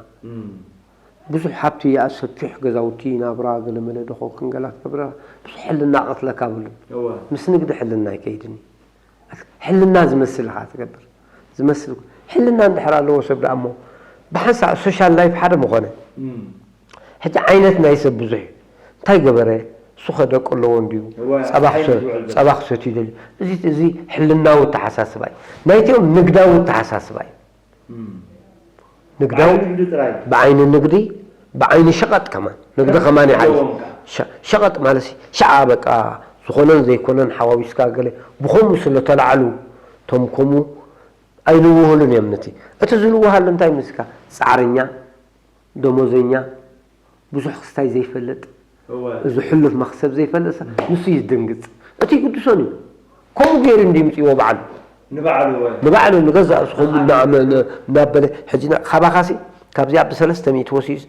ብዙሕ ሃብቲ ይኣ ሰፊሕ ገዛውቲ ናብራ ገለመለ ደኾ ክንገላ ትገብረ ብዙሕ ሕልና ቀትለካ ብሉ። እወ። ምስ ንግዲ ሕልና ኣይከይድን እዩ። ሕልና ዝመስል ኢኻ ትገብር። ዝመስል ሕልና እንድሕር ኣለዎ ሰብ ደኣ እሞ ብሓንሳእ ሶሻል ላይፍ ሓደ ምኾነ። እም። ሕጂ ዓይነት ናይ ሰብ ብዙሕ እዩ። እንታይ ገበረ? እሱ ከደቂ ኣለዎ እንድዩ? እወ፣ ጸባ እንታይ ክሰ-፣ ዝውዕል ዘሎ? ጸባ ክሰትዩ ይደልዩ። እዚ፣ እዚ ሕልናዊ ኣተሓሳስባ እዩ። ናይቲኦም ንግዳዊ ኣተሓሳስባ እዩ። እም። ንግዳዊ ብዓይኒ ንግዲ ጥራይ። ብዓይኒ ንግዲ፣ ብዓይኒ ሸቐጥ ከማን። ንግዲ ከም ከማን ይዓይሽ። ኣለዎም ከ? ሸ-፣ ሸቐጥ ማለት ሲ፣ ሸዓ በቃ ዝኾነን ዘይኮነን ሓዋዊስካ ገለ ብኸምኡ ስለ ተላዕሉ፣ እቶም ከምኡ ኣይልውህሉን እዮም ነቲ። እቲ ዝልውሃሉ እንታይ ምስካ? ጻዕረኛ፣ ደሞዘኛ፣ ብዙሕ ክስታይ ዘይፈልጥ፣ እወ። እዚ ሕሉፍ መኽሰብ ዘይፈልጥ ሰብ፣ ንሱ እዩ ዝድንግጽ። እቲ ይግድሶን እዩ። ከምኡ ገይሩ እንዲ ምጽእዎ በዓሉ። ንባዕሉ፣ እወ። ንባዕሉ ንገዛእ ርእሱ ከምኡ ኣነ እናመ-፣ ን-፣ እናበለ፣ ሕጂ ና-፣ ካባኻሲ፣ ካብዚኣ ብሰለስተ ሚእቲ ወሲዩስ፣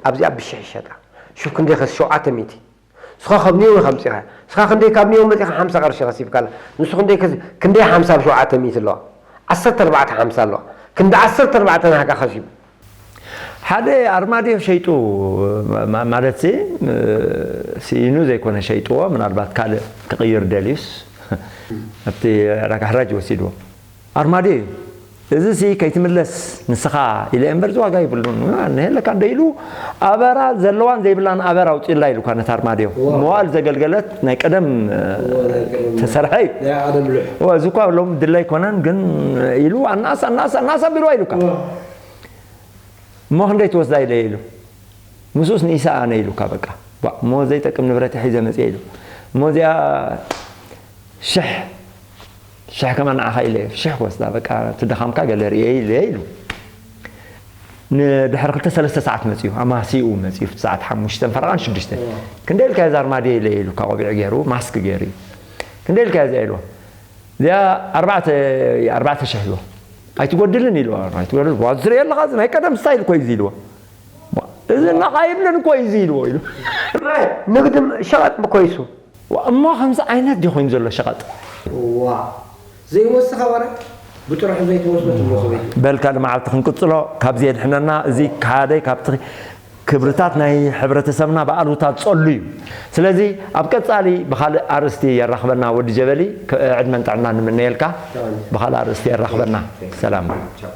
ኣብዚኣ ብሽሕ ይሸጣ። ሹፍ ክንደይ ኸስ ሸውዓተ ሚእቲ። ንስኻ ካብ ኒዮ ኢኻ ኣምጺኻ። ንስኻ ክንደይ ካብ ኒዮ መጺኻ ሓምሳ ቅርሺ ከሲብካላ። ንሱ ክንደይ ከስ-፣ ክንደይ ሓምሳ ብ ሸውዓተ ሚእቲ ኣለዋ? ዓሰርተ ኣርባዕተ ሓምሳ ኣለዋ። ክንዲ ዓሰርተ ኣርባዕተ ናህካ ከሲቡ። ሓደ ኣርማድዮ ሸይጡ ማ-፣ ማለትሲ፣ እ፣ ስኢኑ ዘይኮነ ሸይጥዎ፣ ምናልባት ካልእ ክቕይር ደልዩስ ኣብቲ ዕዳጋ ሕራጅ ወሲድዎ። ኣርማድዮ እዩ። እዚ ሲ ከይትምለስ ንስኻ ኢለ እምበር ዝዋጋ ይብሉን። ንሄለካ እንደ ኢሉ ኣበራ ዘለዋን ዘይብላን ኣበር ኣውፅእላ ኢሉካ ነታ ኣርማድዮ። ዋው። መዋል ዘገልገለት ናይ ቀደም፣ እ፣ ዋው፣ ናይ ቀደም። ተሰርሐ እዩ። ናይ ቀደም ልሕ። ዋ፣ እዚ እኳ ሎም ድለ ኣይኮነን ግን ኢሉ ኣናእስ፣ ኣናእስ፣ ኣናእስ ኣቢልዋ ኢሉካ። ዋው። እሞ ክንደይ ትወስዳ ኢለ ኢሉ። ምስኡስ ንኢሳ ኣነ ኢሉካ በቃ። ዋ፣ እሞ ዘይጠቅም ንብረት ሒዘ መፅየ ኢሉ። እሞ እዚኣ ሽሕ፣ ሽሕ ከማን ንዓኻ ኢለ፣ ሽሕ ክወስዳ፣ በቃ፣ እቲ ድኻምካ ገለ ርእየ ኢለ ኢሉ። ንድሕሪ ክልተ ሰለስተ ሰዓት መጺኡ፣ ኣማሲኡ መጺኡ፣ ኣብቲ ሰዓት ሓሙሽተ ፈረቓን ሽዱሽተ። እዋ። ክንደይ ኢልካ እዛ ኣርማድዮ ኢለ ኢሉ፣ ካብ ቆቢዕ ገይሩ፣ ማስክ ገይሩ እዩ። ክንደይ ኢልካ እዚኣ ኢልዎ። እዚኣ ኣርባዕተ፣ ኣርባዕተ ሽሕ ኢልዎ። ኣይትጎድልን ኢልዎ፣ ኣይትጎድልን። ዋ፣ ዝርእዮ ኣለኻ፣ እዚ ናይ ቀደም ስታይል እኮ እዩ እዚ ኢልዎ። እዚ ናኻ ይብልን እኮ እዩ እዚ ኢልዎ ኢሉ። ንግዲ ሸቐጥ እኮ እዩ እሱ። ዋ፣ እሞ ከምዚ ዓይነት ድዩ ኮይኑ ዘሎ ሸቐጥ? ዋ፣ ዘይወስኻ ወረ ብጥርሑ ዘይትወስዶ ትብሎ ሰበይቲ። በል ካልእ መዓልቲ ክንቅጽሎ፣ ካብዚ የድሕነና። እዚ ሓደ ካብቲ ክብርታት ናይ ሕብረተሰብና ብኣሉታ ዝጸሉ እዩ። ስለዚ ኣብ ቀጻሊ ብኻልእ ኣርእስቲ የራኽበና ወዲ ጀበሊ፣ ከ-፣ ዕድመን ጥዕናን ንምነየልካ። ቻው። ብኻልእ ኣርእስቲ የራኽበና። ቻው። ሰላም። ቻው።